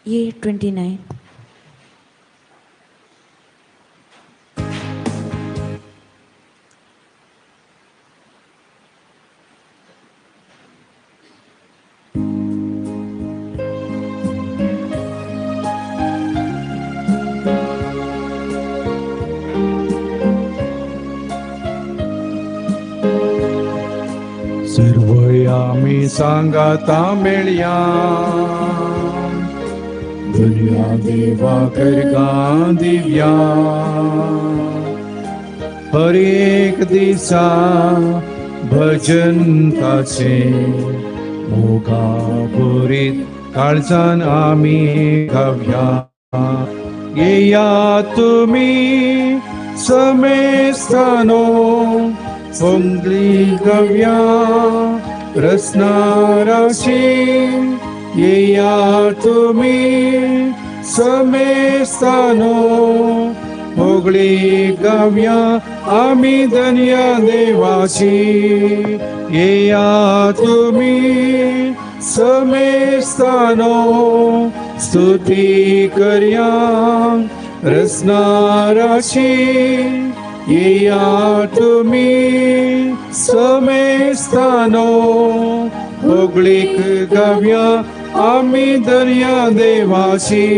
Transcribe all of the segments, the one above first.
A 29. सर्वयामी सांगाता मेळया दुनिया देवा करगा दिव्या हर एक दिसा भजन ताचे मोगा भरीत काळजान आमी गावया येया तुमी समेस्तानो होंगली गव्या रसनाराशी येया तुमी समेस्तानो होगळी गव्या आमी धन्य देवाची येया तुमी समेस्तानो स्तुती करया रसनाराशी येया तुमी समेस्तानो होगळीक गावया आमी दर्या देवाशी.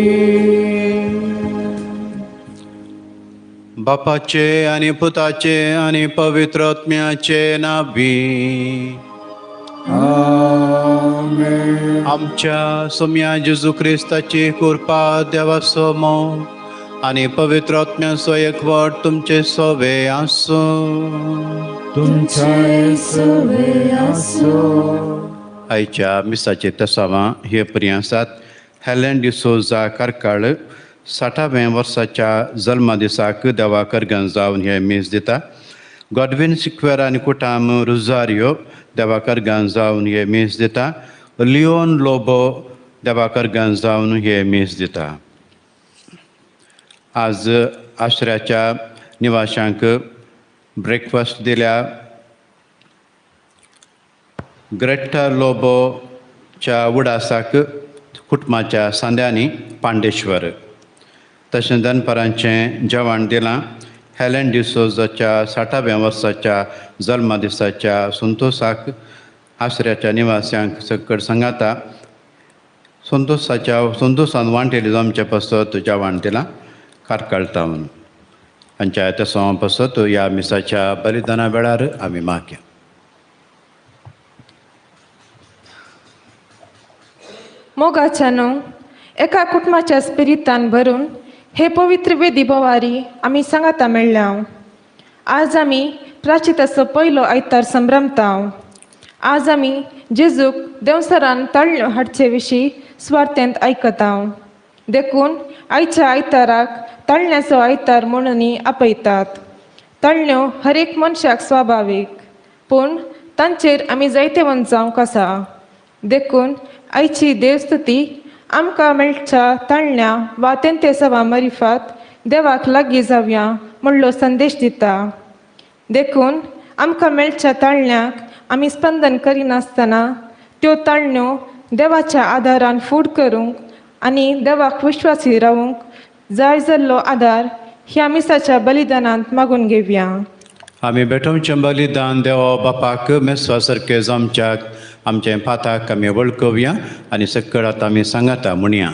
बापाचे आनी पुताचे आनी पवित्र आत्म्याचे नावी आमेन. आमच्या सोम्या जेजू क्रिस्ताची कृपा देवाचो मोग आनी पवित्र आत्म्याचो एकवट तुमचे सोवे आसूं. तुमचे सोवे आसूं. आयच्या मिसाचे तसावां हे पर्यां आसात. हेलन डिसोजा कारकाळ 60व्या वर्साच्या जल्मा दिसाक देवा करगन जावन हे मीस दिता. गॉडविन सिक्वेर आनी कुटाम रुजारियो देवा करगन जावन हे मीस दिता. लियोन लोबो देवा करगन जावन हे मीस दिता. आज आश्र्याच्या निवाशांक ब्रेकफास्ट दिल्या ग्रेटा लोबोच्या उडासाक कुटुंबाच्या सांद्यांनी पांडेश्वर. तशें दनपारांचें जेवण दिलां हेलन डिसोजाच्या 60व्या वर्साच्या जल्मा दिसाच्या संतोषाक आश्र्याच्या निवास्यांक सकड सांगाता संतोषाच्या संतोषान वांटेली आमचे पासत जेवण दिलां कारकाळतावन हांच्या त्या पासत ह्या मिसाच्या बलिदाना वेळार आमी मागया. मोगाच्यानो एका कुटुंबाच्या स्पिरितान भरून हे पवित्र वेदी भोवारी आमी सांगाता मेळ्ळ्या. आज आमी प्राचिताचो पयलो आयतार संभ्रमता. आज आमी जेजूक देंवसरान ताळ्यो हाडचे विशीं स्वार्थेंत आयकता. देखून आयच्या आयताराक ताळण्याचो आयतार म्हणून आपयतात. ताळण्यो हर एक मनशाक स्वाभावीक, पूण तांचेर आमी जायतेवंत जावंक आसा. देखून आयची देवस्तुती आमकां मेळच्या ताळण्या वा तेंतेसावा मरिफात देवाक लागीं जावया म्हणलो संदेश दिता. देखून आमकां मेळच्या ताळण्याक आमी स्पंदन करिनासतना त्यो ताळण्यो देवाच्या आदारान फूड करूंक आनी देवाक विश्वासी रावूंक जाय जाल्लो आदार ह्या मिसाच्या बलिदानांत मागून घेवया. आमी भेटोवचें बलिदान देवा बापाक मेसवा सारकें आमच्याक आमचें पाताक आमी वळखुया आनी सकळात आमी सांगाता म्हणया.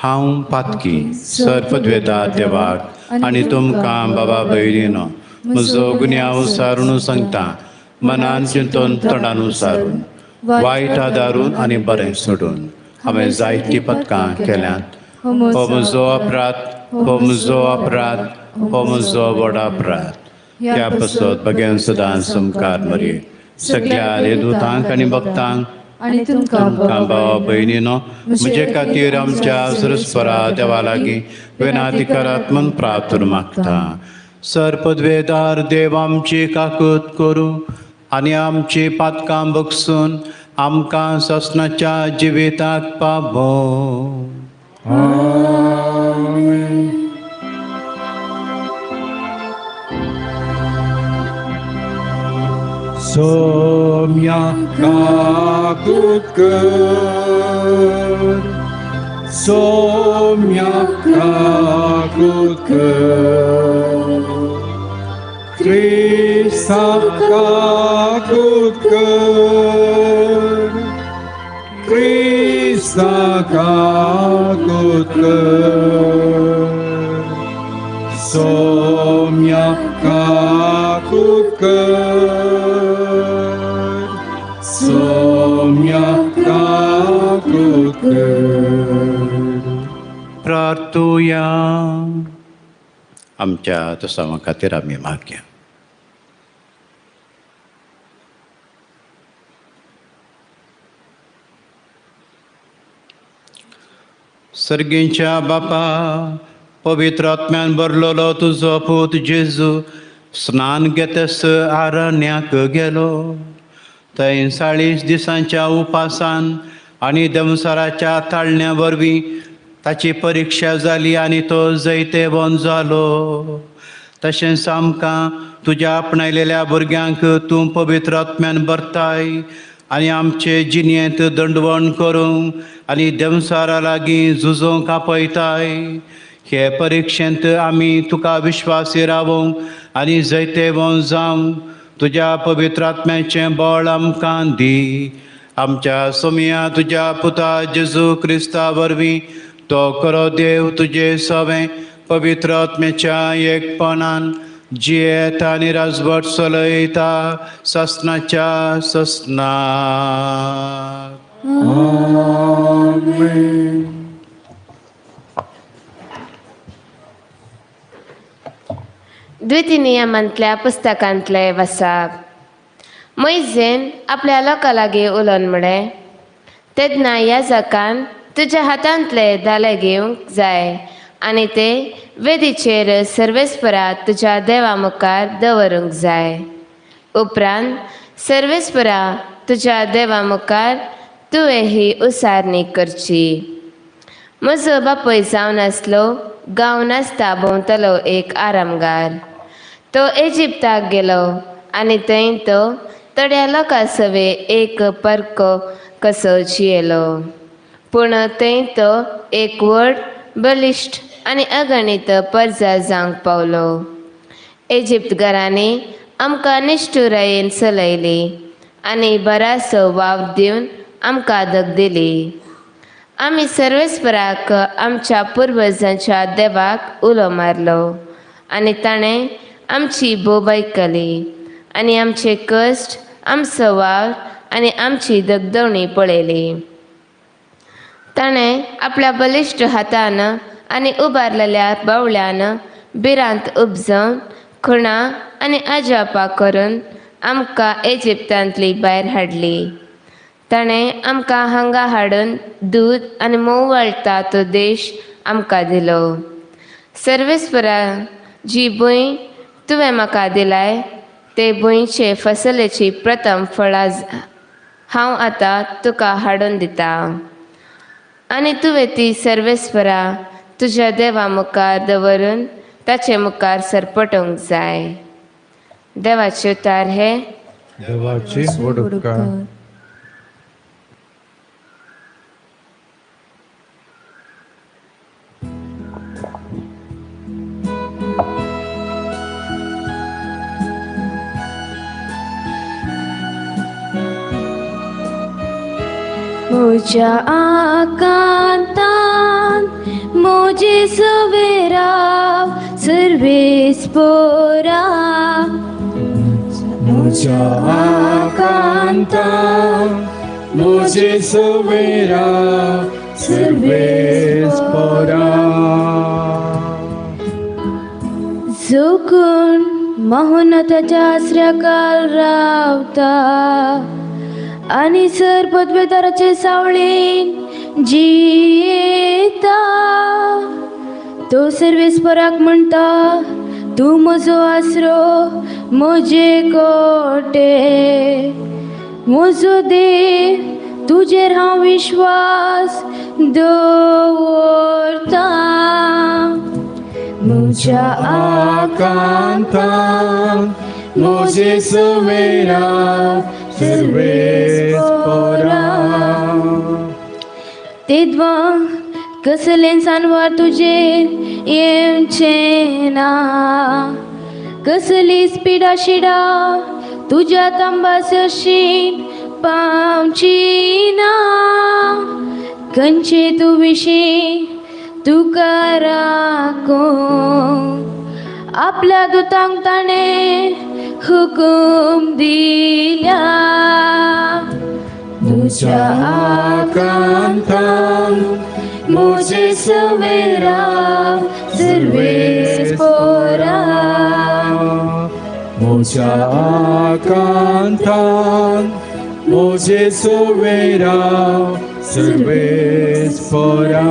हांव पातकी सर्पद्वेता देवाक आनी तुमकां बाबा भयणीनो म्हजो गुन्यांव सारून सांगता मनान चिंतून तोंडान सारून वायट आदारून आनी बरें सोडून हांवें जायतीं पदकां केल्यांत. हो म्हजो अपराध, हो म्हजो अपराध, हो म्हजो व्हड अपराध. ह्या पासत भगेन सदां समकार मरये सगळ्या दुतांक आनी भक्तांक आनी तुमकां भावा भयणीनो म्हजे खातीर आमच्या सरस्परा देवा लागीं विनाती करात म्हूण प्रार्थना मागता. सर्पद्वेदार देव आमची काकूत करूं. आनी आमची पातकां बगसून आमकां ससनाच्या जिविताक पावो. आमेन. सोम्या काकूत कर, सोम्या काकूत कर, क्रिस्ता काकूत कर, क्रिस्ता काकूत कर, सोम्या काकूत कर, सोम्या काकूत कर. प्रार्थुया. आमच्या तसांवा खातीर आमी मागया. सर्गींच्या बापा, पवित्र आत्म्यान भरलेलो तुजो पूत जेजू स्नान घेतस आरण्याक गेलो. थंय 40 दिसांच्या उपासान आनी देंवचाराच्या ताळण्या वरवीं ताची परिक्षा जाली आनी तो जैतेवंत जालो. तशेंच आमकां तुज्या आपणायलेल्या भुरग्यांक तूं पवित्र आत्म्यान भरताय आनी आमचे जिणेंत दंडवण करूंक आनी देंवचारा लागीं झुजोवंक आपयताय. हे परिक्षेंत आमी तुका विश्वासी रावोंक आनी जैतेवंत जावंक तुज्या पवित्र आत्म्याचें बळ आमकां दी. आमच्या सोमया तुज्या पुता जेजू क्रिस्ता वरवीं तो खरो देव तुजे सवें पवित्र आत्म्याच्या एकपणान जियेता आनी राजवट चलयता ससनाच्या ससनाक. आमेन. द्वितीय नियमांतल्या पुस्तकांतले वसाप. मोयजेन आपल्या लोकां लागीं उलोवन म्हळें, तेन्ना याजकान तुज्या हातांतले दाले घेवंक जाय आनी ते वेदीचेर सर्वेस्परा तुज्या देवा मुखार दवरूंक जाय. उपरांत सर्वेस्परा तुज्या देवा मुखार तुवें ही उसारणी करची. म्हजो बापूय जावन आसलो गांव नासता भोंवतलो एक आरामगार. तो इजिप्ताक गेलो आनी थंय तो थोड्या लोकां सवे एक परको कसो जियेलो. पूण थंय तो एक व्हड बलिश्ट आनी अगणीत परजा जावंक पावलो. इजिप्तकारांनी आमकां निश्ठुरायेन चलयली आनी बराचसो वाव दिवन आमकां दग दिली. आमी सर्वेस्पराक आमच्या पुर्वजांच्या देवाक उलो मारलो आनी ताणें आमची बोब आयकली आनी आमचे कश्ट, आमचो वावर आनी आमची दगदवणी पळयली. ताणें आपल्या बलिश्ट हातान आनी उबारलेल्या बावल्यान भिरांत उपजोवन खुणा आनी अजापां करून आमकां इजिप्तांतली भायर हाडली. ताणें आमकां हांगा हाडून दूद आनी म्होंव वळटा तो देश आमकां दिलो. सर्वेस्परा जी भूंय तुवें म्हाका दिलाय ते भुंयचे फसलेची प्रथम फळां हांव आतां तुका हाडून दितां आनी तुवें ती सर्वेस्परा तुज्या देवा मुखार दवरून ताचे मुखार सरपटोवंक जाय. देवाचे उतार हे. देवाची उपकार. म्हज्या आकांतान म्हजे सवेराव सर्वेस पोरा. म्हज्या आकांतान म्हजे सवेराव सर्वेस पोरा. जोकून महोन्नताच्या आसऱ्याकाल रावता आनी सर पदवेदाराचे सावळेन जियेता. तो सर्वेस्पराक म्हणटा, तूं म्हजो आसरो म्हजे कोटे म्हजो देव तुजेर हांव विश्वास दवरता म्हज्या आकांतान म्हजे सवेरा सर्वेस्पोरा. तेद्वां कसलें सानवार तुजेर येवचें ना कसली पिडा शिडा तुज्या तांबा सरशीन पावची ना खंयचे तूं विशीं तुका राखूं आपल्या दुतांक ताणें हुकूम दिल्या तुज्या आकांतान म्हजे सवेरा सर्वेस्पोरा. म्हज्या आकांतान म्हजे सवेरा सर्वेस्पोरा.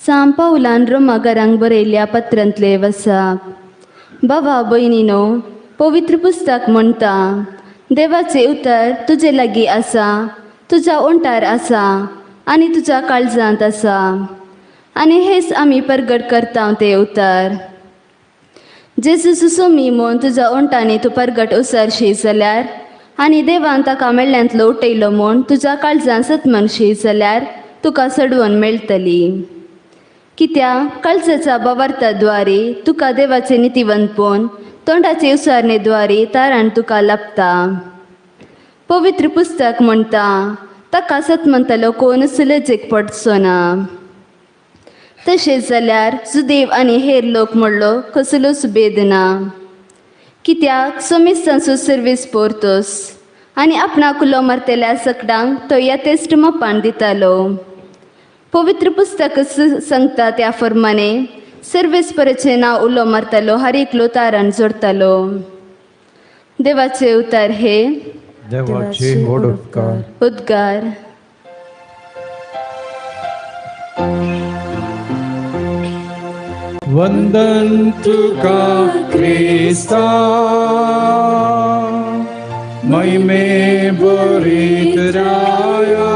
सांव पावलान रोमागारांक बरयल्ल्या पत्रांतले वसाप. बाबा भयणीनो, पवित्र पुस्तक म्हणटा, देवाचें उतर तुजे लागीं आसा, तुज्या ओंठार आसा आनी तुज्या काळजांत आसा, आनी हेच आमी परगट करता तें उतर. जेजू सुसोमी म्हूण तुज्या ओंठांनी तूं परगट उसरशी जाल्यार आनी देवान ताका मेळ्ळ्यांतलो उठयलो म्हूण तुज्या काळजांत सतमनशी जाल्यार तुका सडवून मेळटली. कित्याक काळजाच्या बावार्थाद्वारे तुका देवाचे नितीवंतपण तोंडाचे उसारणेद्वारे तारण तुका लाभता. पवित्र पुस्तक म्हणटा, ताका सत म्हणटलो कोणूच लजेक पडचो ना. तशें जाल्यार सुदेव आनी हेर लोक म्हणलो कसलोच भेद ना. कित्याक समेस्तांचो सर्वीस पोरतोस आनी आपणाक उलो मारतल्या सकडांक तो यथेश्ट मापान दितालो. पवित्र पुस्तक सांगता त्या फर्माने सर्वेस्पराचें नांव उलो मारतालो, हर एकलो तारण जोडतालो. देवाचे उतार हे देवाचे व्हड उपकार. उद्गार. वंदन तुका क्रिस्ता महिमे भरीत राया.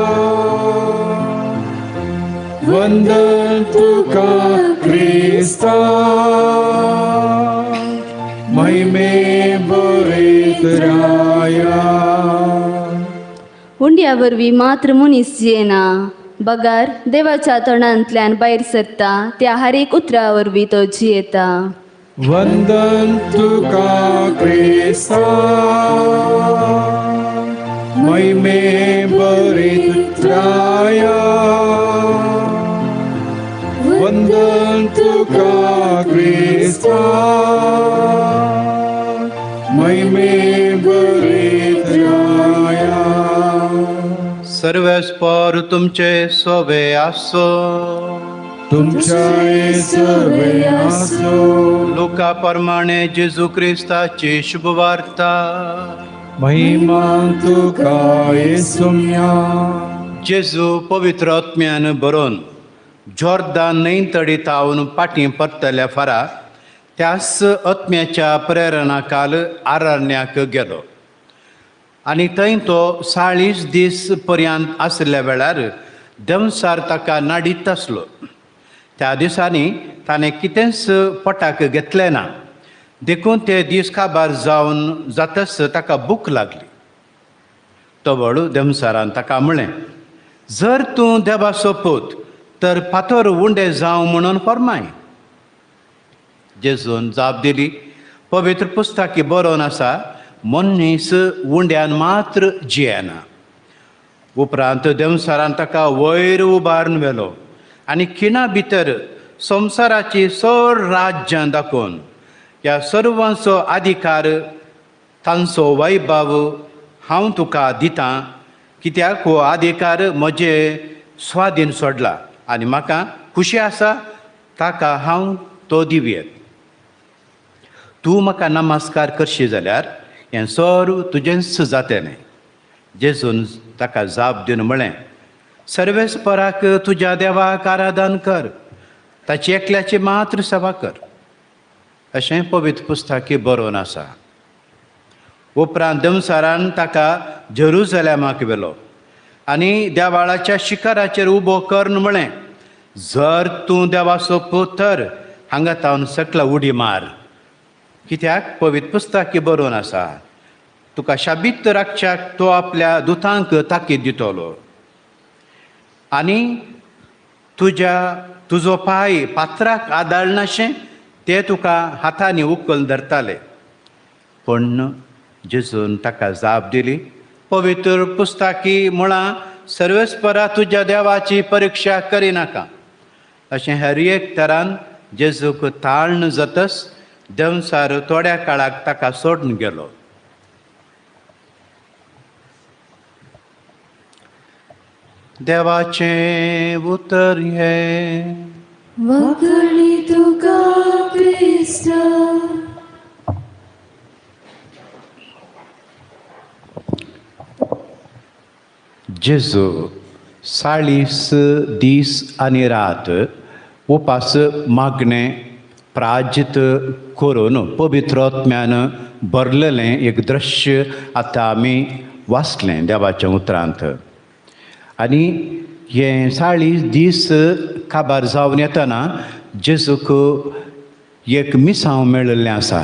वंदन तुका क्रिस्ता महिमे भरीत राया. उंड्या वरवीं मात्र मनीस जियेना, बगर देवाच्या तोंडांतल्यान भायर सरता त्या हर एक उतरा वरवीं तो जियेता. वंदन तुका क्रिस्ता महिमे भरीत राया. वंदन तुका क्रिस्ता महिमे भरीत राया. सर्वेस्पर तुमचे सोबे आसो. तुमच्याय सवे आसो. लुका प्रमाणे जेजू क्रिस्ताची शुभवार्ता. महिमा तुका येसुम्या. जेजू पवित्र आत्म्यान बरोवन जोर्दान न्हंय तडी तावन पाटी परतल्या फारा त्याच आत्म्याच्या प्रेरणाकाल आरण्याक गेलो आनी थंय तो 40 दीस पर्यंत आशिल्ल्या वेळार देंवसार ताका नाडीत आसलो. त्या दिसांनी ताणें कितेंच पोटाक घेतलें ना, देखून ते दीस काबार जावन जातच ताका भूक लागली. तवळ देंवसारान ताका म्हळें, जर तूं देवाचो पूत तर फातर उंडे जावं म्हणून फर्माय. जेजून जाप दिली, पवित्र पुस्तकी बरोवन आसा, मनीस उंड्यान मात्र जियेना. उपरांत देंवसारान ताका वयर उबारून व्हेलो आनी खिणा भितर संवसाराची चड राज्यां दाखोवन ह्या सर्वांचो अधिकार तांचो वैभव हांव तुका दितां, कित्याक हो अधिकार म्हजे स्वाधीन सोडला आनी म्हाका खुशी आसा ताका हांव तो दिवयेत. तूं म्हाका नमस्कार करशी जाल्यार हें सर्व तुजेंच जातलें. जेजून ताका जाप दिवन म्हळें, सर्वेस्पराक तुज्या देवाक आराधन कर, ताची एकल्याची मात्र सेवा कर, अशें पवित्र पुस्तकी बरोवन आसा. उपरांत दमसारान ताका जेरुजलेमाक व्हेलो आनी देवाळाच्या शिखराचेर उबो करून म्हळें, जर तूं देवाचो पूत तर हांगा तावन सकला उडी मार, कित्याक पवित्र पुस्तकी बरोवन आसा, तुका शाबीत राखच्याक तो आपल्या दुतांक ताकीद दितलो आनी तुज्या तुजो पांय पात्राक आदाळनाशें ते तुका हातांनी उखल धरताले. पूण जेजून ताका जाप दिली, पवित्र पुस्तकी म्हळां, सर्वेस्परा तुज्या देवाची परिक्षा करिनाका. अशें हर एक तरान जेजूक ताळण जातस देंवचार थोड्या काळाक ताका सोडून गेलो. देवाचें उतर हें. वखणी तुका क्रिस्ता. जेजू 40 दीस आनी रात उपास मागणें प्राजित करून पवित्र आत्म्यान भरलेलें एक दृश्य आतां आमी वाचलें देवाच्या उतरांत. आनी हे 40 दीस काबार जावन येतना जेजूक एक मिसांव मेळिल्लें आसा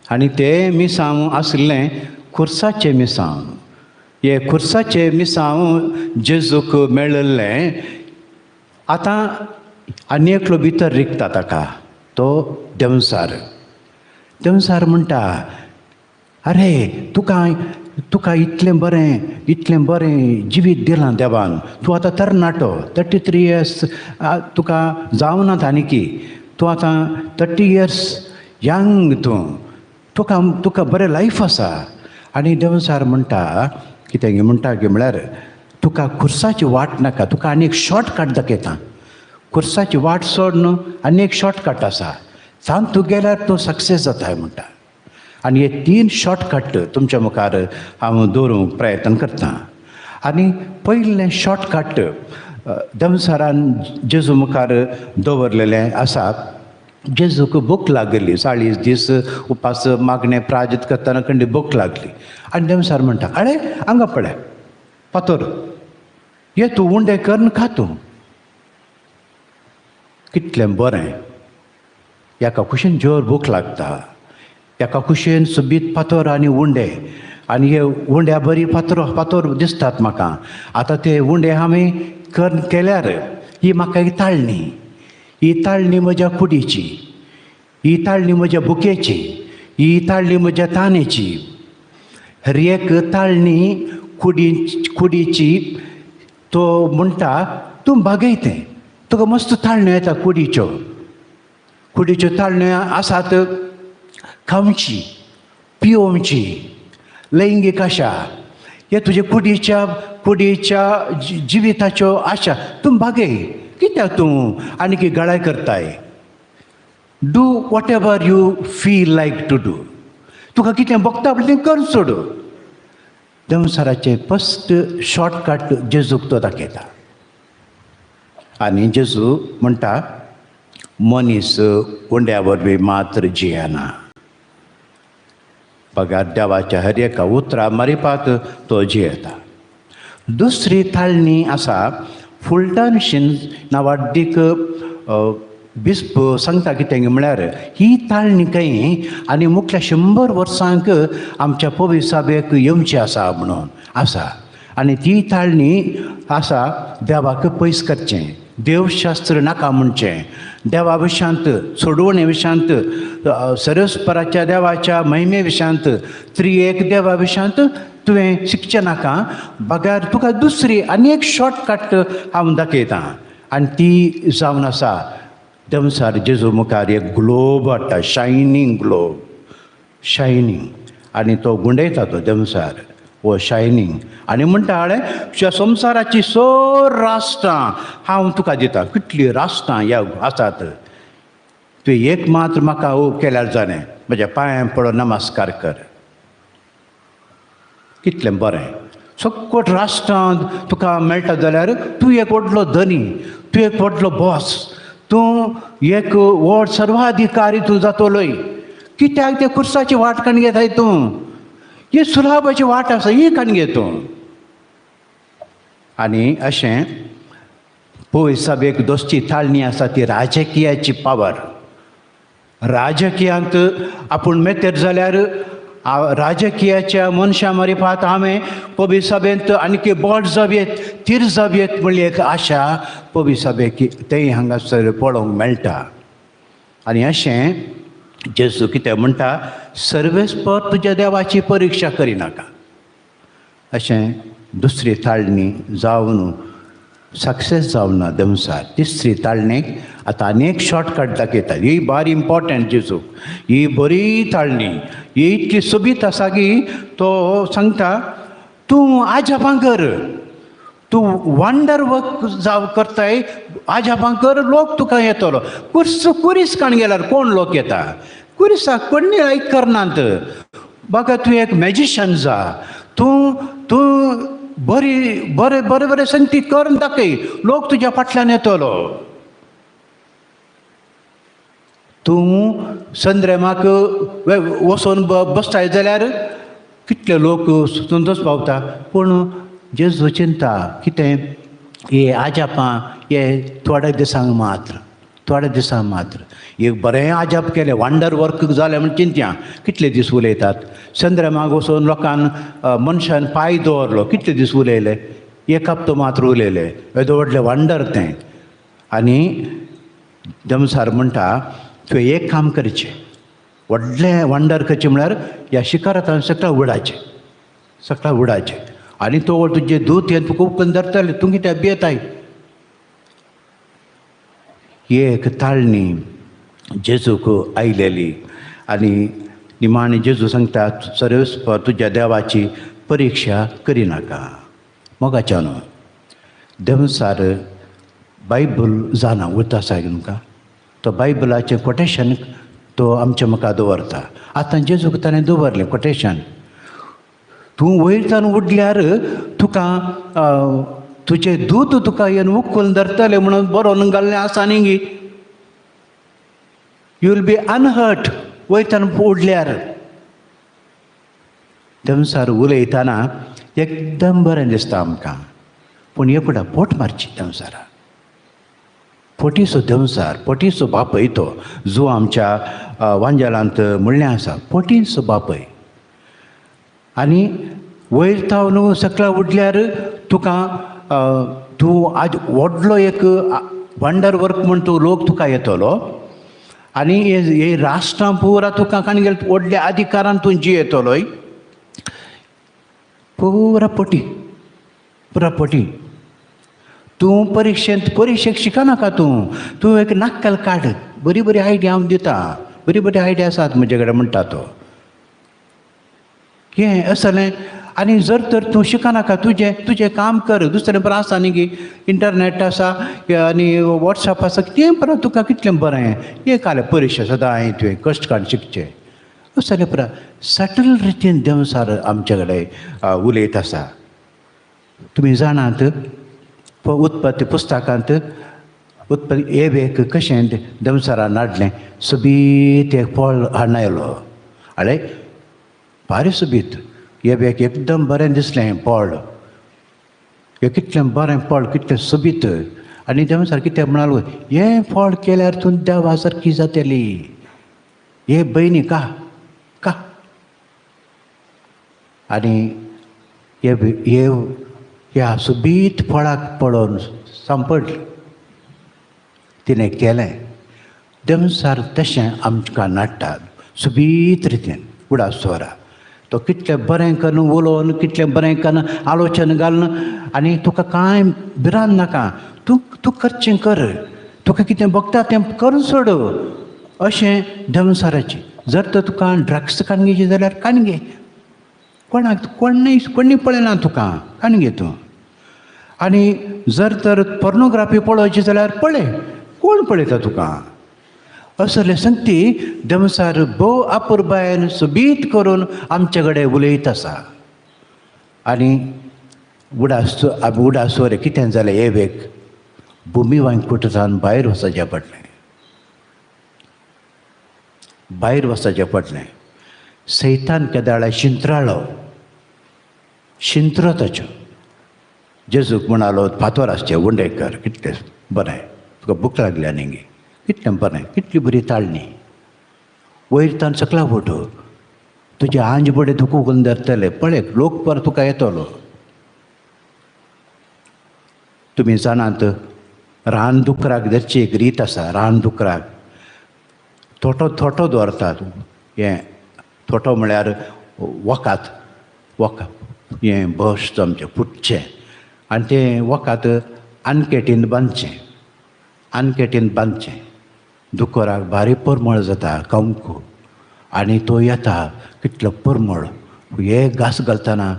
आनी तें मिसांव आशिल्लें खुर्साचें मिसांव. हे खुर्साचें मिसांव जेजूक मेळिल्लें. आतां आनी एकलो भितर रिगता ताका, तो देंवचार. देंवचार म्हणटा, अरे तुका तुका इतलें बरें इतलें बरें जिवीत दिलां देवान, तूं आतां तरणाटो, 33 इयर्स तुका जावनात आनीकी, तूं आतां 30 इयर्स यंग, तूं तुका तुका बरें लायफ आसा. आनी देंवचार म्हणटा कितें म्हणटा की म्हळ्यार तुका खुर्साची वाट नाका, तुका आनी एक शॉर्टकट दाखयता. खुर्साची वाट सोड न्हू, आनी एक शॉर्टकट आसा, सांग तूं गेल्यार तूं सक्सेस जाताय म्हणटा. आनी हे 3 शॉर्टकट तुमच्या मुखार हांव दवरूंक प्रयत्न करतां. आनी पयलें शॉर्टकट दमसारान जेजू मुखार दवरलेलें आसा. जेजूक भूक लागली, 40 दीस उपास मागणें प्राजित करतना कंडी भूक लागली. आनी देंवचार म्हणटा, अरे हांगा पळय फातोर, ये तूं उंडे करून खा तूं. कितलें बरें, एका कुशीन जोर भूक लागता, एका कुशीन सोबीत फातोर आनी उंडे, आनी हे उंड्या बरी फातर फातोर दिसतात म्हाका. आतां ते उंडे हांवें करून केल्यार ही म्हाका एक ताळणी, ही ताळणी म्हज्या कुडीची, ही ताळणी म्हज्या भुकेची, ही ताळणी म्हज्या तानेची. हर एक ताळणी कुडी कुडीची तो म्हणटा तूं भागय तें, तुका मस्त ताळण्यो येता कुडीच्यो. कुडीच्यो ताळण्यो आसात खावची, पिवची, लैंगीक आशा, हे तुजे कुडीच्या कुडीच्या जिविताच्यो आशा तूं भागय. कित्याक तूं आनी गळाय करताय? Do whatever you feel like to do. तुका कितें भोगता पळय तें कर सोड. देंवचाराचें फस्ट शॉर्टकट जेजूक तो दाखयता. आनी जेजू म्हणटा, मनीस उंड्या वरवीं मात्र जियेना, बगार देवाच्या हर एका उतरा मारिपात तो जियेता. दुसरी ताळणी आसा फुलटन शीन नावाड्डीक बिस्प सांगता कितें म्हळ्यार ही ताळणी खंय आनी मुखल्या 100 वर्सांक आमच्या पवित्र सभेक येवची आसा म्हणून आसा. आनी ती ताळणी आसा देवाक पयस करचें, देवशास्त्र नाका म्हणचें, देवा विशांत सोडवणे विशांत, सरस्पराच्या देवाच्या महिमे विशांत, त्रिएक देवा विशांत तुवें शिकचें नाका, बगार तुका दुसरी आनी एक शॉर्टकट हांव दाखयतां. आनी ती जावन आसा देंवचार जेजू मुखार एक ग्लोब हाडटा, शायनींग ग्लोब, शायनींग. आनी तो गुंडयता तो देंवचार हो शायनींग, आनी म्हणटा, हाडे ह्या संवसाराची सर राष्ट्रां हांव तुका दिता. कितलीं राष्ट्रां ह्या आसात, तुवें एक मात्र म्हाका केल्यार जालें, म्हज्या पांयां पडून नमस्कार कर. कितलें बरें. सकट राष्ट्रांत तुका मेळटा जाल्यार तूं एक व्हडलो धनी, तूं एक व्हडलो बॉस, तूं एक व्हड सर्वाधिकारी तूं जातलोय. कित्याक ते कुर्साची वाट काण घेताय तूं? ही सुलाभाची वाट आसा, ही काण घे तूं. आनी अशें पयस एक दोस्ती ताळणी आसा ती राजकीयाची पावर. राजकीयांत आपूण मेतेर जाल्यार राजकीयाच्या मनशां मारिफात हांवें पबी सभेंत आनीक बोट जावयेत, तीर जावयेत म्हणली एक आशा पबी सभेक तेंय हांगासर पळोवंक मेळटा. आनी अशें जेजू कितें म्हणटा, सर्वेस्पर तुज्या देवाची परिक्षा करिनाका. अशें दुसरी ताळणी जावन सक्सेस जावना दमसार. तिसरी ताळणेक आतां आनी एक शॉर्टकट दाखयता. ही बारी इम्पोर्टंट जेजूक, ही बरी ताळणी, ही इतली सोबीत आसा की तो सांगता तूं आजापां कर, तूं वंडर वर्क जावं करताय, आजापां कर, लोक तुका येतलो. कुर्स कुरीस काण गेल्यार कोण लोक येता? कुरिसाक कोण्णी लायक करनात. बाका तूं एक मॅजिशन जा, तूं तूं बरी बरें बरें बरें संगती करून दाखय, लोक तुज्या फाटल्यान येतलो. तूं संद्रेमाक वचोन बसताय जाल्यार कितले लोक संतोष पावता. पूण जेजू चिंता कितें, हे आजापां हे थोड्या दिसांक मात्र, थोड्या दिसांक मात्र. एक बरें आजाप केलें, वंडर वर्क जालें म्हण चिंत्या कितले दीस उलयतात. चंद्रमाक वचून लोकान मनशान पांय दवरलो, कितले दीस उलयले? एक हप्तो मात्र उलयले. येदो व्हडलें वंडर तें. आनी दमसार म्हणटा तुवें एक काम करचें, व्हडलें वंडर करचें म्हळ्यार ह्या शिकारांत सगळ्या उडाचें, सगळ्या उडाचें. आनी तो तुजें दूत हें तुका उपकन धरतलें, तूं कित्याक भियेताय? एक ताळणी जेजूक आयलेली. आनी निमाणें जेजू सांगता सर्वेस्पर तुज्या देवाची परिक्षा करिनाका. मोगाच्यान देवसार बायबल जाणा उरता आसा तुमकां, तो बायबलाचें कोटेशन तो आमच्या मुखार दवरता. आतां जेजूक ताणें दवरलें कोटेशन, तूं वयरच्यान उडल्यार तुका तुजें दूत तुका येवन उखलून धरतलें म्हणून बरोवन घाल्लें आसा न्ही गी. You will be unhurt वयरच्यान उडल्यार. दमसार उलयतना एकदम बरें दिसता आमकां, पूण एकूटा पोट मारची दमसारा. पोटीचो दमसार, पोटीचो बापय तो जो आमच्या वांजेलांत म्हणलें आसा, पोटीचो बापय. आनी वयर थावन सकला उडल्यार तुका तूं आज व्हडलो एक वंडर वर्क म्हण तूं लोक तुका येतलो. आनी हे राष्ट्रां पुरा तुका काणी गेले व्हडल्या अधिकारान तूं जियेतलोय. पुरा पटी, पुरा पटी. तूं परिक्षेंत परिक्षेक शिकनाका तूं, तूं एक नक्कल काड, बरी बरी आयडिया हांव दिता, बरी बरी आयडिया आसात म्हजे कडेन म्हणटा तो. हें असलें. आनी जर तर तूं शिकनाका, तुजें तुजें काम कर, दुसरें बरें आसा न्ही गी, इंटरनेट आसा आनी वॉट्सएप आसा, तें बरें तुका कितलें बरें. एक आलें परिक्षा सदांय तुवें कश्ट काडून शिकचें. असलें पुरा सटल रितीन देंवसार आमचे कडेन उलयत आसा. तुमी जाणात उत्पत्ती पुस्तकांत उत्पत्ती एवेक कशें देंवसारान हाडलें, सोबीत एक फळ हाडून आयलो. आळे भारी सोबीत एवेक एकदम बरें दिसलें फळ, हें कितलें बरें फळ, कितलें सोबीत. आनी देंवसार कितें म्हणालो, हें फळ केल्यार तूं देवा सारकी जातली. हे भयणी का का. आनी हे ह्या सोबीत फळाक पळोवन सांपडलें, तिणें केलें. देंवसार तशें आमकां नाडटा सोबीत रितीन उडास दवरा. तो कितलें बरें करून उलोवन, कितलें बरें करून आलोचन घालून, आनी तुका कांय भिरांत नाका, तूं तूं करचें कर, तुका कितें भोगता तें करून सोड. अशें देंवसाराचें. जर तर तुका ड्रग्स काडून घेवचें जाल्यार काडून घे, कोणाक कोण्णय कोण्णी पळयना तुका, काडून घे तूं. आनी जर तर पोर्नोग्राफी पळोवची जाल्यार पळय, कोण पळयता तुका. असले संगती देंवसार भोव अपुरबायेन सोबीत करून आमचे कडेन उलयत आसा. आनी उडास उडासोर कितें जालें एवेक भुमी वांकुटान भायर वचचें पडलें, भायर वचचें पडलें. सैतान केदाळा शिंत्राळो शिंत्रो ताच्यो जेजूक म्हणालो फातोर आसचें उंडेकर कितलें बरें तुका भूक लागली आनी कितलें बरें कितली बरी ताळणी वयर तान सकला फोटो तुजे आंज बडे तुका उगून धरतले पळय लोक पर तुका येतलो. तुमी जाणात रान दुकराक धरची एक रीत आसा. रान दुकराक थोटो थोटो दवरतात. हें थोटो म्हळ्यार वकात वखद हें बस्ट आमचें फुटचें आनी तें वखद आनकेटीन बांदचें, आनकेटीन बांदचें. दुकराक भारी परमळ जाता कंकू आनी तो येता कितलो परमळ हे घास घालतना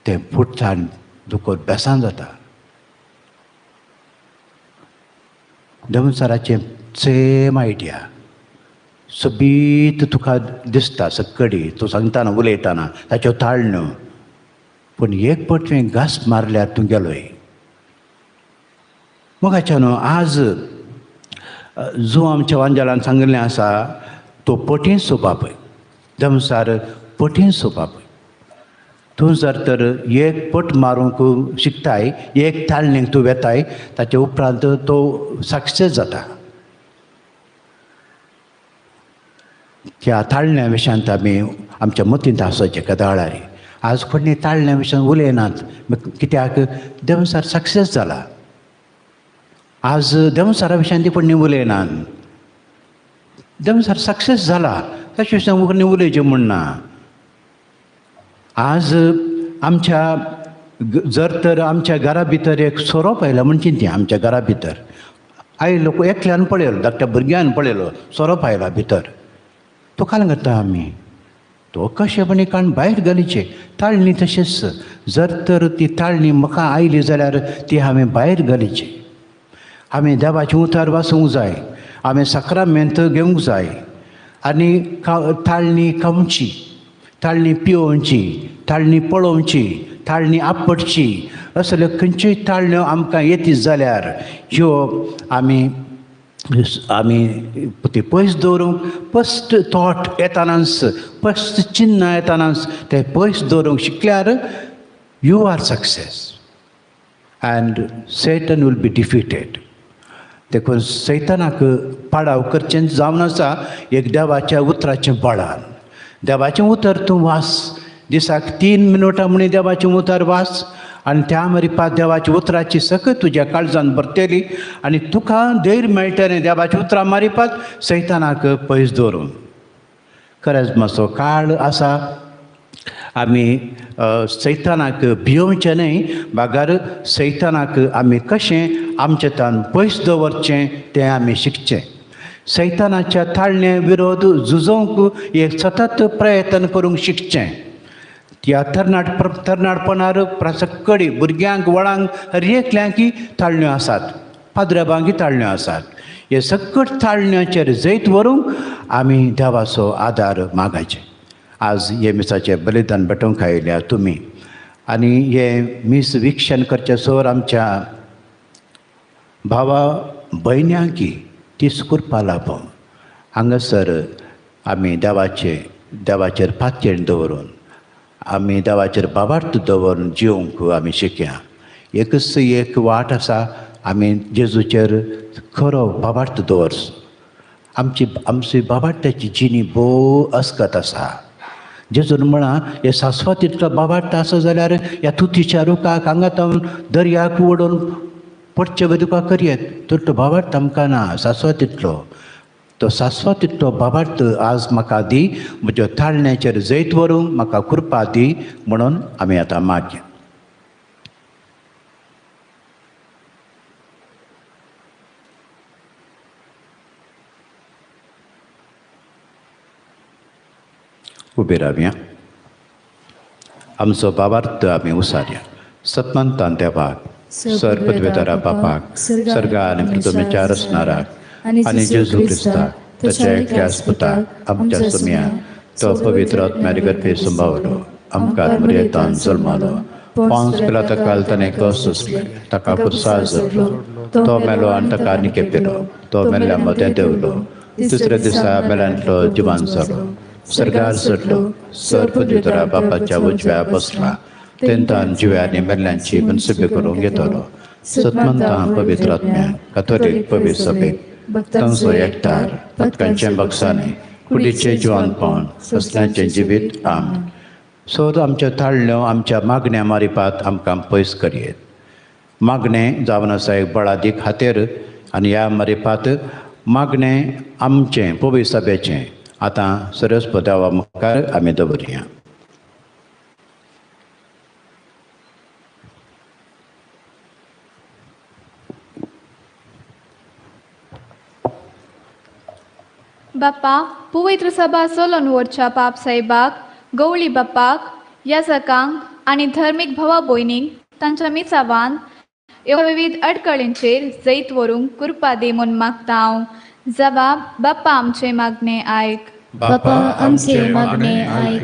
तें फुटता आनी दुकर बेसान जाता. दमसराचें सेम आयडिया सोबीत तुका दिसता सक्कडी तूं सांगतना उलयतना ताच्यो ताळण्यो पूण एक पट तुवें घास मारल्यार तूं गेलोय. मोगाच्या न्हू आज जो आमच्या वांजेलान सांगिल्लें आसा तो पटींचो बापय दमसार पटींचो बापय. तूं जर तर एक पट मारूंक शिकताय एक ताळणीक तूं वेताय ताचे उपरांत तो सक्सेस जाता. त्या ताळण्या विशयांत आमी आमच्या मतींत आसचें कदाळारी. आज कोणी ताळण्या विशयान उलयनात कित्याक देंवचार सक्सेस जाला. आज देंवचारा विशयान ती कोणी उलयनात. देंवचार सक्सेस जाला ताचे विशयान कोणी उलयचें म्हूण ना. आज आमच्या जर तर आमच्या घरा भितर एक सोरोप आयला म्हण चिंती आमच्या घरा भितर आयलो एकल्यान पळयलो धाकट्या भुरग्यान पळयलो सोरोप आयला भितर तो काल करता आमी तो कशेपणी काण भायर घालीचे. ताळणी तशेंच जर तर ती ताळणी म्हाका आयली जाल्यार ती हांवें भायर घालीची. आमी देवाचें उतार वाचूंक जाय, आमी साक्रामेंत घेवंक जाय आनी ताळणी खावची, ताळणी पिवोवची, ताळणी पळोवची, ताळणी आपटची. असल्यो खंयच्योय ताळण्यो आमकां येतीत जाल्यार ह्यो आमी आमी ती पयस दवरूंक फस्ट थॉट येतानाच फस्ट चिन्नां येतानाच ते पयस दवरूंक शिकल्यार you are success and Satan will be defeated. देखून सैतानाक पाडाव करचें जावन आसा एक देवाच्या उतराचें बळान. देवाचें उतर तूं वास दिसाक 3 मिनटां म्हणी देवाचें उतर वास आनी त्या मरिपात देवाच्या उतराची सकत तुज्या काळजान भरतली आनी तुका धैर्य मेळटलें देवाच्या उतरां मारिपात सैतानाक पयस दवरून. खरेंच मातसो काळ आसा आमी सैतानाक भियोवचें न्हय बगर सैतानाक आमी कशें आमचे तान पयस दवरचें तें आमी शिकचें. सैतानाच्या ताळणे विरोध झुजोवंक एक सतत प्रयत्न करूंक शिकचें. त्या तरणाटपणार सक्कडी भुरग्यांक वळांक हर एकल्यांकी ताळण्यो आसात, पाद्रबांकी ताळण्यो आसात. हे सकट ताळण्याचेर जैत व्हरूंक आमी देवाचो आदार मागायचे. आज हे मिसाचें बलिदान भेटोवंक आयल्या तुमी आनी हे मीस विक्षण करचें सोर आमच्या भावा भयण्यांकी तीस कृपा लाभोवं. हांगासर आमी देवाचेर पातयेन दवरून आमी देवाचेर बाबार्थ दवरून जिवंक आमी शिकया. एकच एक वाट आसा आमी जेजूचेर खरो बाबार्थ दवर. आमची आमची बाबार्थाची जिणी भोव अस्कत आसा. जेजून म्हळां हे सास्वत इतलो बाबार्थ आसा जाल्यार ह्या तुतीच्या रुखाक हांगा तावन दर्याक उडोवन पडचे बी तुका करयेत तर तो बाबार्थ आमकां ना. सास्वत इतलो तो सास्वत इतलो बाबार्थ आज म्हाका दी, म्हज्या ताळण्याचेर जैत व्हरूंक म्हाका कृपा दी म्हणून आमी आतां मागया. उबे रावया, आमचो बाबार्थ आमी उसारया. सतमंतान देवाक सर्पद्वेतारा बापाक सर्गा आनी पृथ्वीच्या रचणाराक आनी जेजू क्रिस्ताक ताच्या एकल्या पुताक आमच्या सुम्या तो पवित्र आत्म्याचे गर्भे संभावलो आमकां मरेतान जल्मालो पोन्स पिलाता काल ताणें कस सोंसलें, ताका पुरसार जोडलो, तो मेलो आनी ताका निकेपिलो, तो मेल्ल्या मदें देंवलो, तिसऱ्या दिसा मेल्यांतलो जिवान जालो, सर्गार चडलो, सर पदवीधरा बापाच्या उजव्या बसला, तेंतान जिव्यांनी मेल्ल्यांची मनसुबी करूंक येतलो. सतमंता पवित्र आत्म्या कातोलीक पवित्र सभेक तांचो एकठार पदकांच्या बक्षांनी कुडीचें जिवानपण ससल्यांचें जिवीत. आम सो आमच्यो ताळ्यो आमच्या मागण्या मारिपात आमकां पयस करयेत. मागणें जावन आसा एक बळादीक खातीर आनी ह्या मारिपात मागणें आमचें पवित्र सभेचें आतां सरस्पत देवा मुखार आमी दवरया. बाप्पा पवित्र सभा चलोवन व्हरच्या पाप साहेबाक, गवळी बाप्पाक, याजकांक आनी धर्मीक भावा भयणींक तांच्या मिसावान विविध अडकळींचेर जैत व्हरूंक कृपा दी म्हूण मागता हांव. जबाब बाप्पा आमचें मागणें आयक. बापा आमचे मागणे आयक.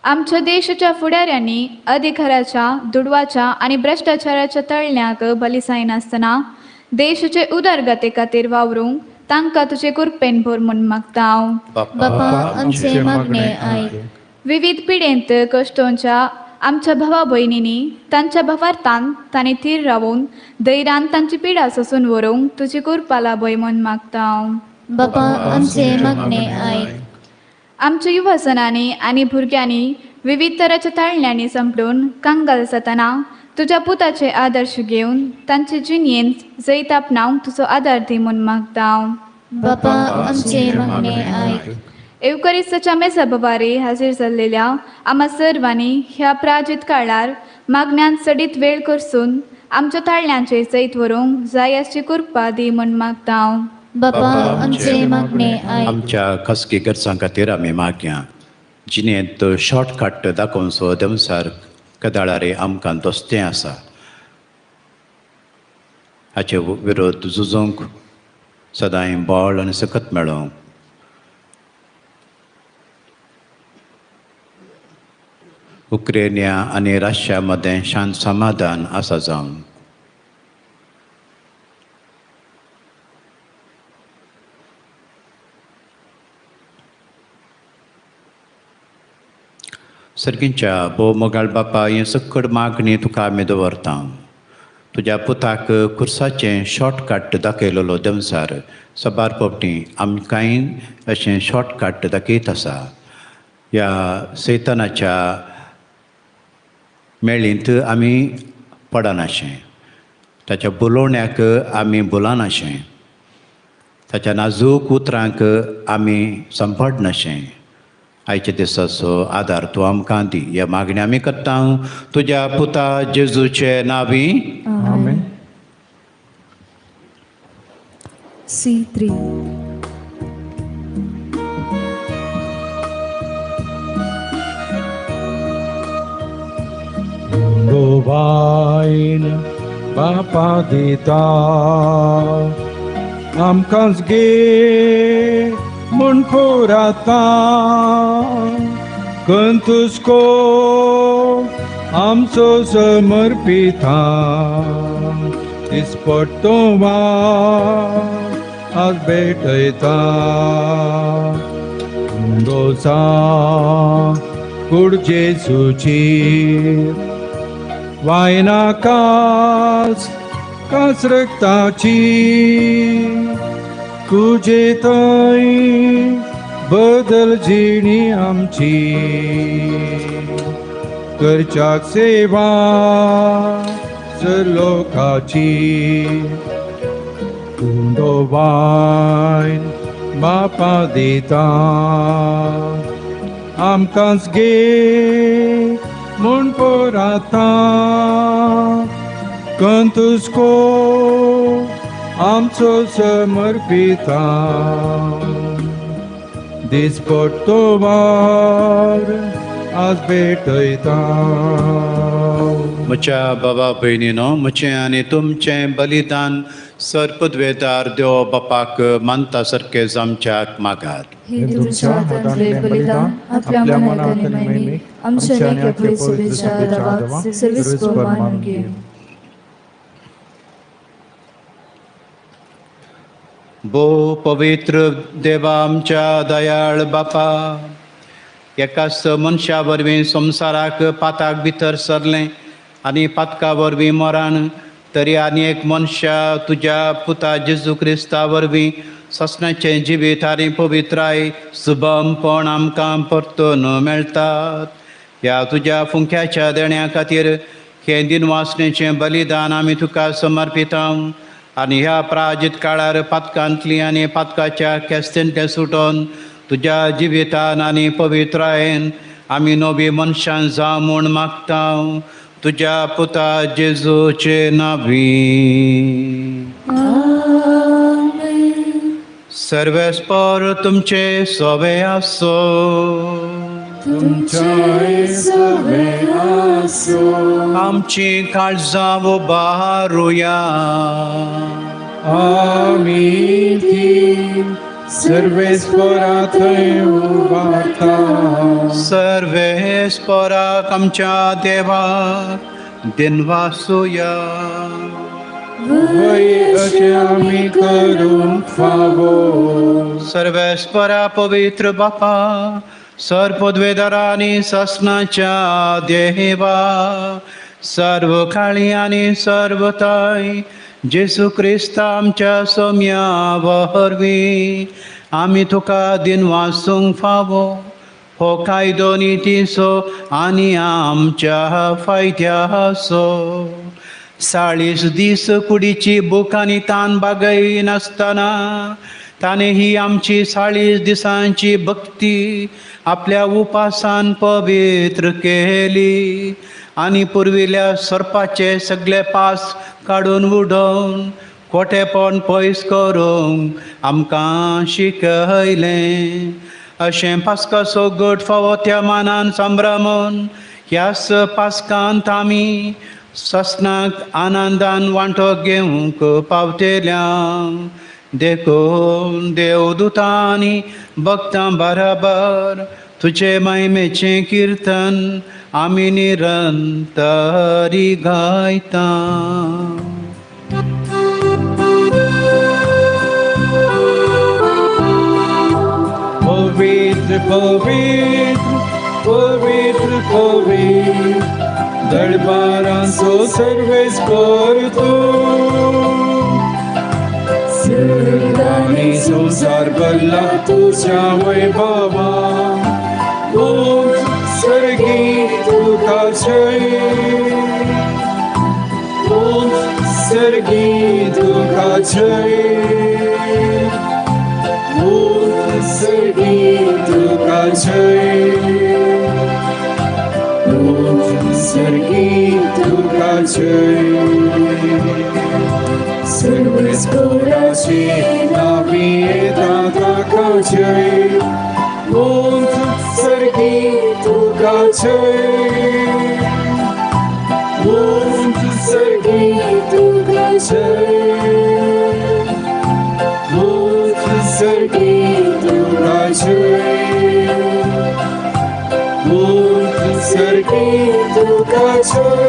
आमच्या देशाच्या फुडाऱ्यांनी अधिकाराच्या, दुडवाच्या आनी भ्रश्टाचाराच्या तळण्याक बली जायनासतना देशाचे उदरगते खातीर वावरूंक तांकां तुजे कृपेन भर म्हूण मागता हांव. बापा आमचे मागणे आयक. विविध पिडेंत कश्टोंच्या आमच्या भावा भयणींनी तांच्या भावार्थान तांणी थीर रावून धैर्यान तांची पिडा सोसून व्हरूंक तुजी कृपा लाभय म्हूण मागता हांव. बापा आमचे मागणे आयक. आमच्या युवजनांनी आनी भुरग्यांनी विविध तराच्या ताळण्यांनी संपडून कंगाल जातना तुज्या पुताचे आदर्श घेवन तांचे जिणेंत जैत आपणावंक तुजो आदार दी म्हूण मागता हांव. बापा आमचे मागणे आयक. एवकरिस्ताच्या मेजा बवारी हाजीर जाल्लेल्या आमा सर्वांनी ह्या प्राजीत काळार मागण्यांत चडीत वेळ करसून आमच्या ताळण्यांचेर जैत व्हरूंक जाय आसची कृपा दी म्हूण मागता हांव. बापा आमचे मागणे आयक. आमच्या खासगी गरजां खातीर आमी मागया. जिणेंत शॉर्टकट दाखोवचो देमसार कदाळारे आमकां दोस्तें आसा, हाचे विरोध झुजूंक सदांय बळ आनी सकत मेळोवंक. उक्रेनिया आनी रशिया मदें शांत समाधान आसा जावन सर्गींच्या भोव मोगाळ बापा, हें सकड मागणी तुका आमी दवरता. तुज्या पुताक खुर्साचें शॉर्टकट दाखयलेलो देमसार सबार पोपटी आमकांय अशें शॉर्टकट दाखयत आसा. ह्या सैतानाच्या मेळींत आमी पडनाशें, ताच्या बोलोवण्याक आमी बोलनाशें, ताच्या नाजूक उतरांक आमी संपडनाशें. आयच्या दिसाचो आदार तूं आमकां दी. ह्या मागण्या आमी करता तुज्या पुता जेजूचे नांवी. आमेन. C3. बायन बापा दिता आमकांच गे म्हूण कोराता, कंतुस्को आमचो समर्पिता, दिसपट्टो आज भेटयता. दोसा कूड जेजूची वायना कास कास रक्ताची, तुजे थंय बदल जिणी आमची, करच्याक सेवा लोकाची. कुंडो वायन बापा दिता आमकांच गे म्हूण पोराता, कंतुस्को आमचो समर्पिता, दिसपट्टो वार आज भेटयता. म्हज्या बाबा भयणीनो, म्हजें आनी तुमचें बलिदान सर्पद्वेदार देव बापाक मानता सारकें आमच्याक मागात. हे तुमच्या हातांतलें बलिदान आपल्या मनात आनी महिमेक आमच्या आनी आपल्या पवित्र सभेच्या देवाक सर्वेस्पर मानून घे. भोव पवित्र देवा आमच्या दयाळ बापा, एकाच मनशा वरवीं संवसाराक पाताक भितर सरलें आनी पातका वरवीं मरण, तरी आनी एक मनशा तुज्या पुता जेजू क्रिस्ता वरवीं ससनाचें जिवीत आनी पवित्राय सुबमपण आमकां परतून मेळटात. ह्या तुज्या फुंक्याच्या देण्या खातीर हें दिनवासणेचें बलिदान आमी तुका समर्पिता आनी ह्या प्राजित काळार पातकांतली आनी पातकाच्या केस्तेंतलें सुटोन तुज्या जिवितान आनी पवित्रायेन आमी नवी मनशां जावं म्हूण मागता तुज्या पुता जेजूचे नांवी. सर्वेस्पर तुमचे सोवे आसो. तुमच्याय सवे आसो. आमची काळजां उबारुया. आमी ती सर्वेस्परा थंय उबारता. सर्वेस्पराक आमच्या देवाक दिनवासुया. वय अशें आमी करूंक फावो. सर्वेस्परा पवित्र बापा, सर्पद्वेदरा आनी ससनाच्या देवा, सर्व काळी आनी सर्वताय जेजू क्रिस्ता आमच्या सोम्या वरवीं आमी तुका दिनवासूंक फावो. हो कायदो नितीचो आनी आमच्या फायद्याचो. 40 दीस कुडीची भूक आनी तान बागयनासतना ताणें ही आमची 40 दिसांची भक्ती आपल्या उपासान पवित्र केली आनी पुर्विल्ल्या सर्पाचे सगळे पास काडून उडोवन खोटेपण पयस करूंक आमकां शिकयलें. अशें पास्काचो गट फावो त्या मानान संभ्रमून ह्याच पास्कांत आमी ससनाक आनंदान वांटो घेवंक पावतेल्या. देखून देवदूतांनी भक्तां बराबर तुजे महिमेचें किर्तन आमी निरंतरी गायता. पवित्र पवित्र पवित्र पवित्र दरबारांचो सर्वेस्पर तूं. स्वर्ग आनी संवसार भरला तुज्या वैभवा. उंच सर्गी तुका जय, उंच सर्गी तुका जय, उंच सर्गी तुका जय, उंच सर्गी तुका जय. सर्वेस्पराची नावी येता ताका जय, उंच सर्गी तुका जय, उंच सर्गी तुका जय, उंच सर्गी तुका जय, उंच सर्गी तुका जय.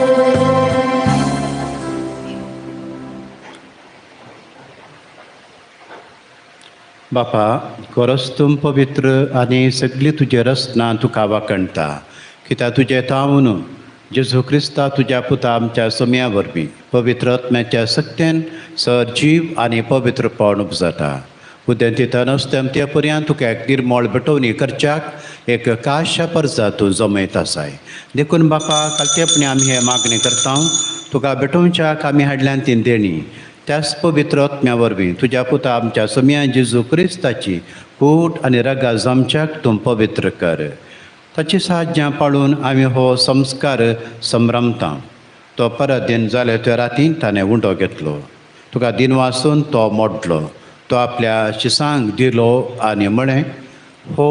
बापा, खरोच तूं पवित्र आनी सगळी तुजे रचना तुका वाखणटा, कित्याक तुजें तावन जेजू क्रिस्ता तुज्या पुता आमच्या सोम्या वरवीं पवित्र आत्म्याच्या सक्त्यान सजीव आनी पवित्रपण उपजाता. उद्यंतितान ते पर्यंत तुका एक निर्मळ भेटवणी करच्याक एक काश्या परजा तूं जमयत आसाय. देखून बापा, कालचेपणी आमी हे मागणी करता, तुका भेटोवच्याक आमी हाडल्यान ती देणी त्याच पवित्र आत्म्या वरवीं तुज्या पुता आमच्या सोम्या जेजू क्रिस्ताची कूट आनी रगा जमच्याक तूं पवित्र कर. ताची साज्ञा पाळून आमी हो संस्कार संभ्रमता. तो परत दिन जाले त्या रातीन ताणें उंडो घेतलो, तुका दिनवासून तो मोडलो, तो आपल्या शिसांक दिलो आनी म्हळें, हो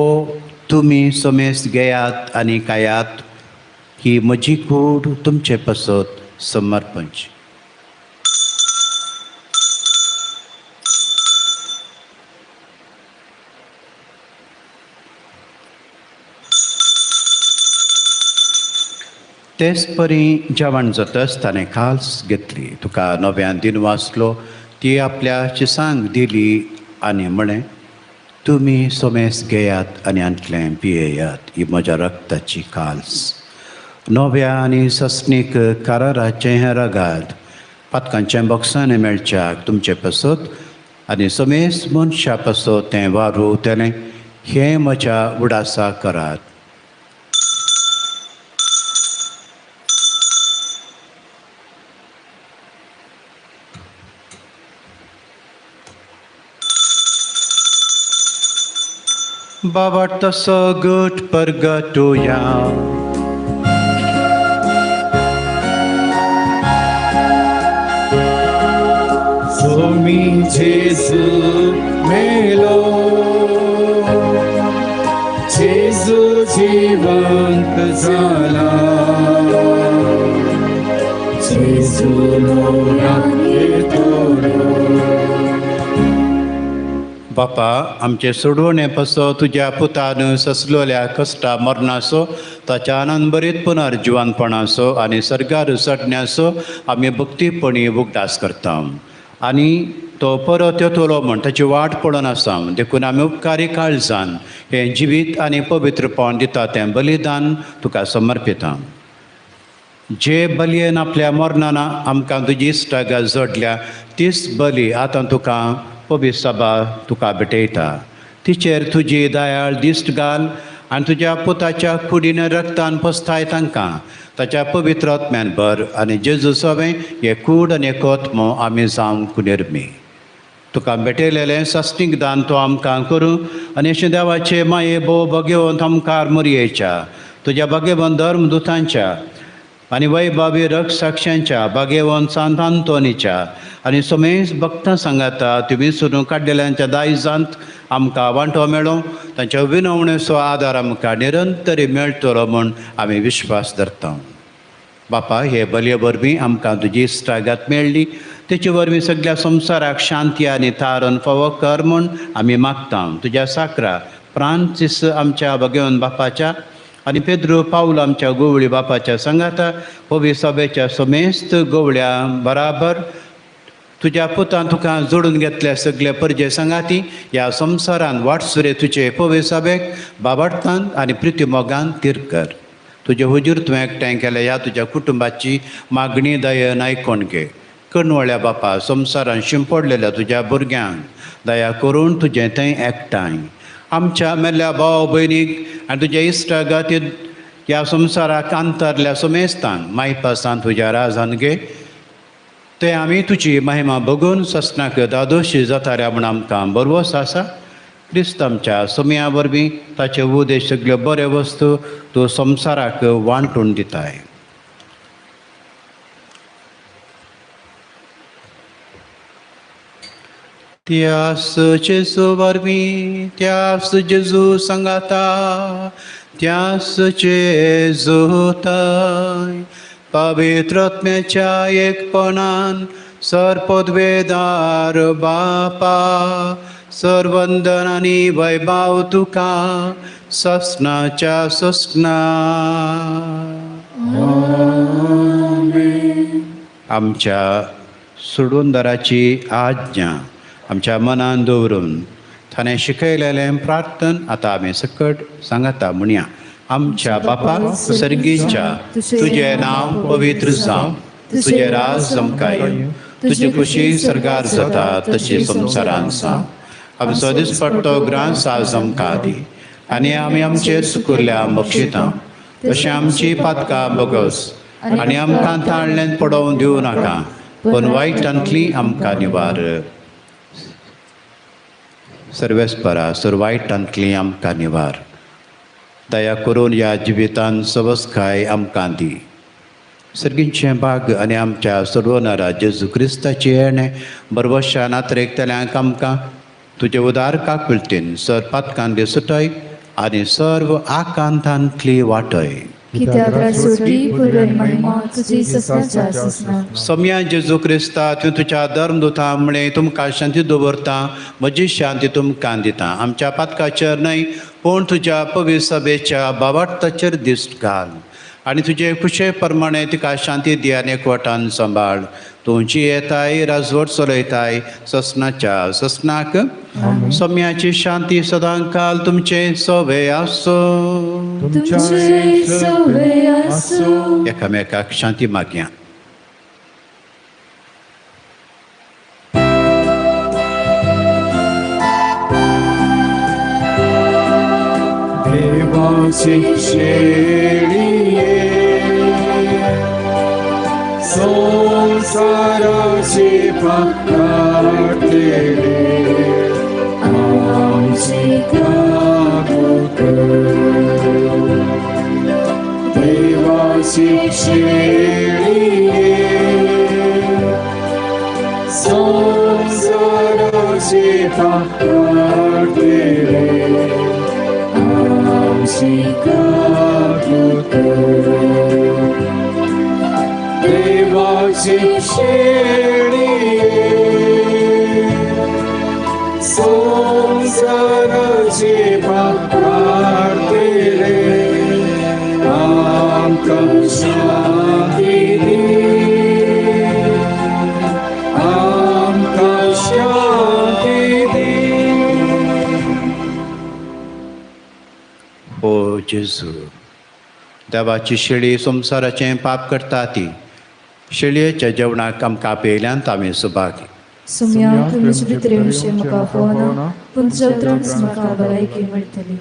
तुमी समेस्त घेयात आनी खायात. ही म्हजी कूड तुमचे पासत समर्पणची. तेच परी जेवण जातच ताणें खास घेतली, तुका नव्यान दिन वाचलो, ती आपल्या चिसांक दिली आनी म्हळें, तुमी सोमेस घेयात आनी आंतलें पियेयात, ही म्हज्या रक्ताची काल्स. नव्या आनी सस्नीक कराराचें हें रगात पातकांच्या बॉक्सांनी मेळच्याक तुमचे पासत आनी समेस मनशा पासत तें वारुवतलें, हें म्हज्या उडासा करात. बाबा तसो गट परगटुया. स्वामी जेजू मेलो, जेजू जिवंत जाला, जेजू नव्यान येतलो. बापा, आमचे सोडवणे पासत तुज्या पुतान ससलोल्या कश्टा मरणाचो, ताच्या आनंदभरीत पुनर्जिवनपणाचो आनी सर्गार चडण्याचो आमी भक्तीपणी उगडास करता आनी तो परत येतलो म्हण ताची वाट पळोवन आसा. देखून आमी उपकारी काळजान हें जिवीत आनी पवित्रपण दिता तें बलिदान तुका समर्पिता. जे बलयेन आपल्या मरणान आमकां तुजी इश्टागत जोडल्या तीच बली आतां तुका पवित्र सभा तुका भेटयता. तिचेर तुजी दयाळ दिश्ट घाल आनी तुज्या पुताच्या कुडीन रक्तान पसताय तांकां ताच्या पवित्र आत्म्यान भर आनी जेजू सवें हे कूड आनी कोतमो आमी जावंक निर्मी. तुका भेटयलेलें सासणीक दान तो आमकां करूं आनी अशें देवाचे माये भोव भगेवंत आमकार मोरयेच्या तुज्या भाग्यवंत धर्मदुतांच्या आनी वैभावी रक्षसाक्षांच्या भाग्यवंत सांत आंतोनीच्या आनी समेस भक्तां सांगाता तुमी सोदून काडलेल्यांच्या दायजांत आमकां वांटो मेळो, तांच्या विनवणेचो आदार आमकां निरंतरी मेळटलो म्हूण आमी विश्वास धरता. बापा, हे बलये वरवीं आमकां तुजी इश्टागत मेळ्ळी, तेचे वरवीं सगळ्या संवसाराक शांती आनी तारण फावो कर म्हूण आमी मागता. तुज्या साकरा फ्रांसीस आमच्या भगवंत बापाच्या आनी पेद्रू पावल आमच्या गोवळी बापाच्या सांगाता पवित्र सभेच्या समेस्त गोवळ्या बराबर तुज्या पुतान तुका जोडून घेतल्या सगळे परजे सांगाती ह्या संवसारान वाटसुरे तुजे पवित्र सभेक बाबाडतान आनी प्रिती मोगान तीर कर. तुजे हुजूर तुवें एकठांय केल्या ह्या तुज्या कुटुंबाची मागणी दयेन आयकोन घे. कणवळ्या बापा, संवसारान शिंपडलेल्या तुज्या भुरग्यांक दया करून तुजें थंय एकठांय आमच्या मेल्ल्या भाव भयणीक आनी तुज्या इश्टागतीत ह्या संवसाराक अंतरल्या समेस्तांक मायपासान तुज्या राजान घे. ते आमी तुजी महिमा बगून ससनाक दादोशी जाताल्या म्हूण आमकां बरवस आसा. क्रिस्त आमच्या समया वरवीं ताचे उदेश सगल्यो बऱ्यो वस्तू तूं संवसाराक वांटून दिताय. त्यास जेजू वरवीं, त्यास जेजू सांगाता, त्यास जेजू थंय पवित्र आत्म्याच्या एकपणान सर्पद्वेदार बापा सर्वंदन आनी वैभाव तुका ससनाच्या ससना. आमच्या सोडूनदाराची आज्ञा आमच्या मनान दवरून ताणें शिकयलेलें प्रार्थन आतां आमी सकट सांगाता म्हणया. आमच्या बापा सर्गीच्या, तुजें नांव पवित्र जावं, तुजें राज आमकां येवं, तुजी खुशी सर्गार जाता तशी संवसारान जावं. आमचो दिसपट्टो ग्रास आज आमकां दी आनी आमी आमचेर सुकुरल्या बक्षिता तशें आमची पातकां बगस आनी आमकां ताळल्यान पडोवन दिवं नाका, पूण वायटांतली आमकां निवार. सर्वेस्परा सर वायटांतली आमकां निवार. दया करून ह्या जिवितान सवसकाय आमकां दी. सर्गींचें भाग आनी आमच्या सर्वनरा जेजू क्रिस्ताची येणें बरवशा नात्रेकतल्यांक आमकां तुजे उदार काकुळतीन सर पातकांतली सुटय आनी सर्व आकांतांतली वाटय. कित्याक राजवटी पूर्व महिमा तुजी ससनाच्या ससना. सोम्या जेजू क्रिस्ता, तुवें तुज्या धर्मदूता म्हळें, तुमकां शांती दवरता, म्हजी शांती तुमकां दिता. आमच्या पातकाचेर न्हय पूण तुज्या पवित्र सभेच्या बाबार्थाचेर दिश्ट घाल आनी तुजे खुशे प्रमाणे तिका शांती दी आनी एकवटान सांबाळ. तूं जियेताय, राजवट चलयताय ससनाच्या ससनाक. सोम्याची शांती सदांकाल तुमचे सवे आसूं. तुमचे सवे आसूं. एकामेकाक शांती मागया. देवाची शेळये संसाराचे पाप काडलेले आमची काकूत कर. देवाची शेळये संसाराचे पाप काडलेले आमची काकूत कर. देवाची शेळये संसाराचे पाप काडलेले आमकां शांती दी, आमकां शांती दी. ओ जेजू, देवाची शेळी संवसाराचें पाप करता ती शेळयेच्या जेवणाक आमकां आपयल्यान आमी सुभागी. सुम्या तुमचे भितर येवचें म्हाका फावना, पूण तुज्या उतरानच म्हाका भलायकी मेळटली.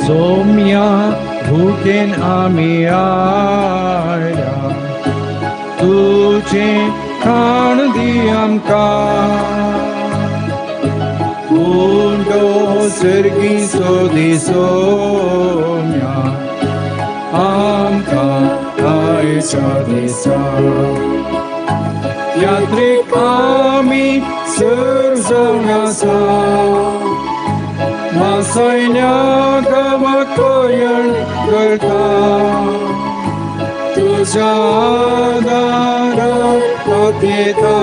सोम्या भुकेन आमी आयल्या, तुजें खाण दी आमकां. उंडो सर्गीचो दी सोम्या आमकां आयच्या दिसा. यात्रीक आमी सर जावन आसा, मासयल्या गांवाक पयण करता. तुज्या आदाराक पातयेता,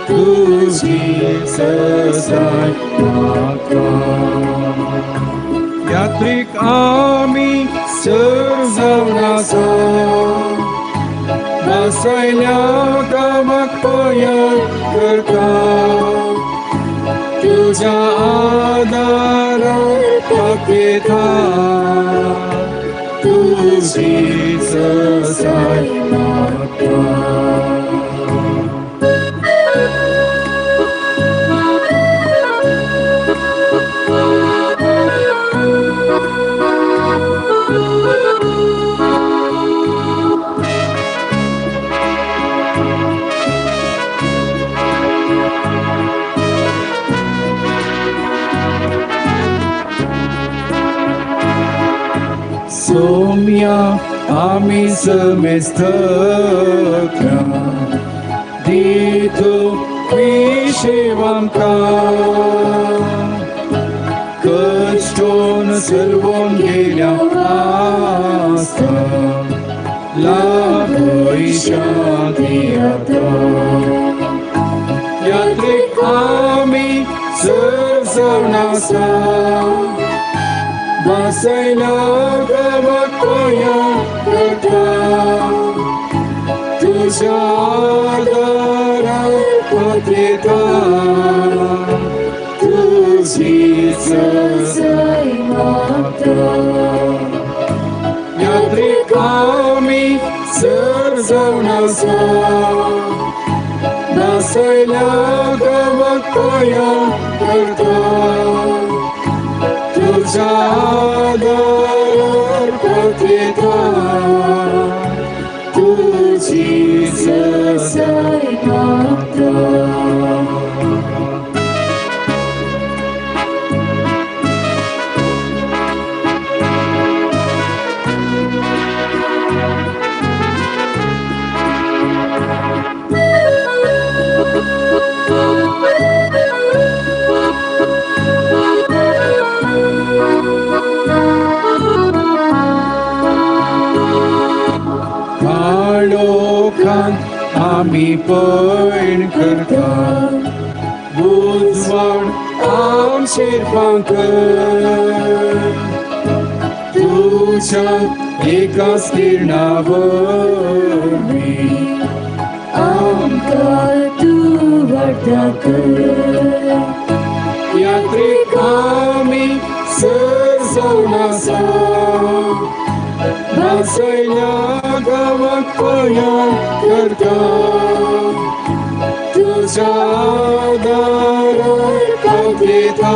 तुजी सदांय म्हाका. यात्रीक आमी सर जावन आसा, मासयल्या गांवाक पयण करता. तुज्या आदाराक पातयेता, तुजी सदांय म्हाका. सोम्या आमी समेस्तक्या दी तूं विशेव आमकां. कश्टोन सर्वोन गेल्या आसता, लाभय शांती आतां. यात्रीक आमी सर जावन आसा, मासयल्या गांवाक पयण करता. तुज्या आदाराक पातयेता तुजी सजाय मागता. यात्रीक आमी सर जावन आसा भासयल्या गांवाक पयाण करता तुज्या आदारार पातयेता तुजी सजाय मागता. काळोखांत आमी पयण करता उजवाड आमचेर फांकर तुज्या एकाच किरणा वरवीं आमकां तूं वाडटा कर. यात्रीक आमी सर जावन आसा भासयल्या गांवाक पयाण करता तुज्या आदारार पातयेता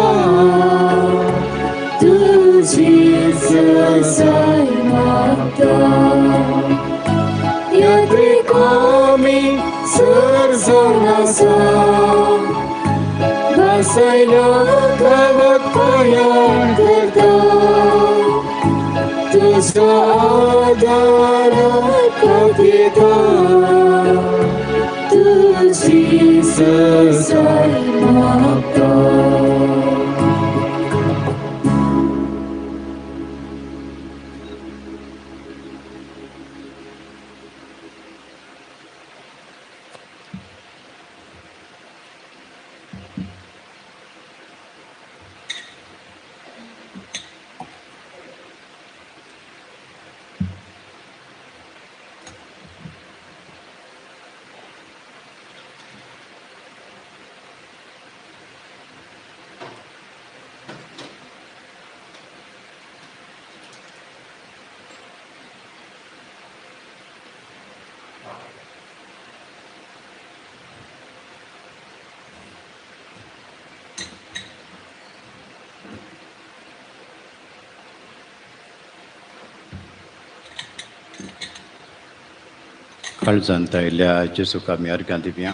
तुजी सजाय मागता. यात्रीक आमी सर जावन आसा भासयल्या गांवाक पयाण करता तुज्या आदारार पातयेता तुजी सजाय मागता. काळजांत आयिल्ल्या जेजूक आमी अर्घां दिवया.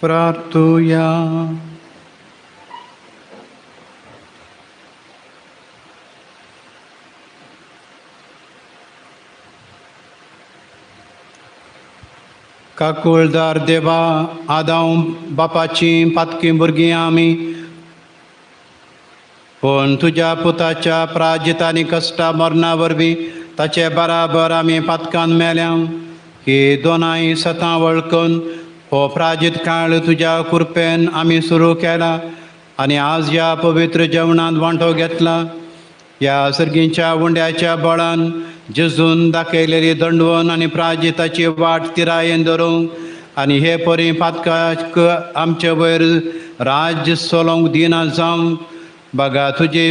प्रार्थुया. काकुळदार देवा, आदांव बापाची पातकी भुरगीं आमी, पूण तुज्या पुताच्या प्राजित आनी कश्टा मरणा वरवीं ताचे बराबर आमी पातकान मेल्या. ही दोनाय सतां वळखून हो प्राजित काळ तुज्या कृपेन आमी सुरू केला आनी आज ह्या पवित्र जेवणांत वांटो घेतला. ह्या सर्गींच्या उंड्याच्या बळान जेजून दाखयलेली दंडवण आनी प्राजिताची वाट तिरायेन धरूंक आनी हे परी पातकाक आमचे वयर राज्य चलोवंक दिना जावं बागा तुजी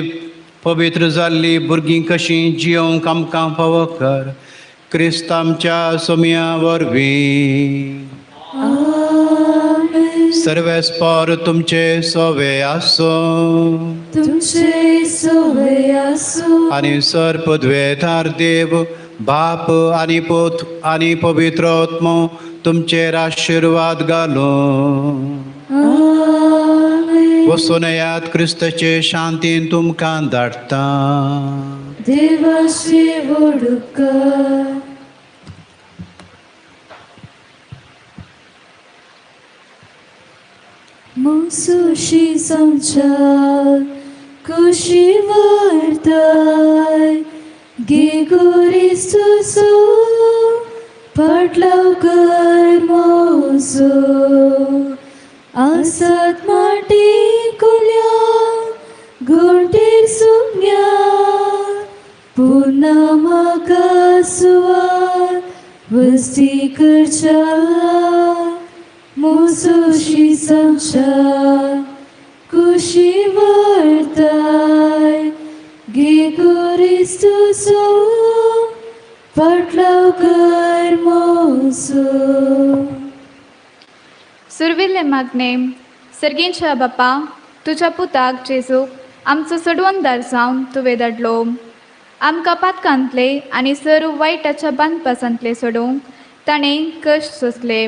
पवित्र जाल्ली भुरगीं कशीं जियोंक आमकां फावो कर क्रिस्त आमच्या सोम्या वरवीं. सर्वेस्पर तुमचे सोवे आसूं तुमचे सोवे आसूं. आनी सर पदवेदार देव बाप आनी पूत आनी पवित्र आत्मो तुमचेर आशिर्वाद घालूं. वचून येयात क्रिस्ताचे शांतीन तुमकां धाडटा. देवाशी वडुकर. मुसुशी संचार कुशी वार्ताय गेगोरी सुसो पटलाव कर मोसो आसत माटी कुल्या गुंटीर सुम्या पुन्हा म्हाका सुवात वस्ती करच्या मुसुशी संचार कुशी वार्ताय गेगोरी सुसो पटलाव कर मोसो. सुरविल्ले मागणे. सर्गींच्या बापा, तुज्या पुताक जेजूक आमचो सोडवणदार जावन तुवें धाडलो. आमकां पातकांतले आनी सर्व वायटाच्या बांदपासांतले सोडोवंक ताणें कश्ट सोंसले.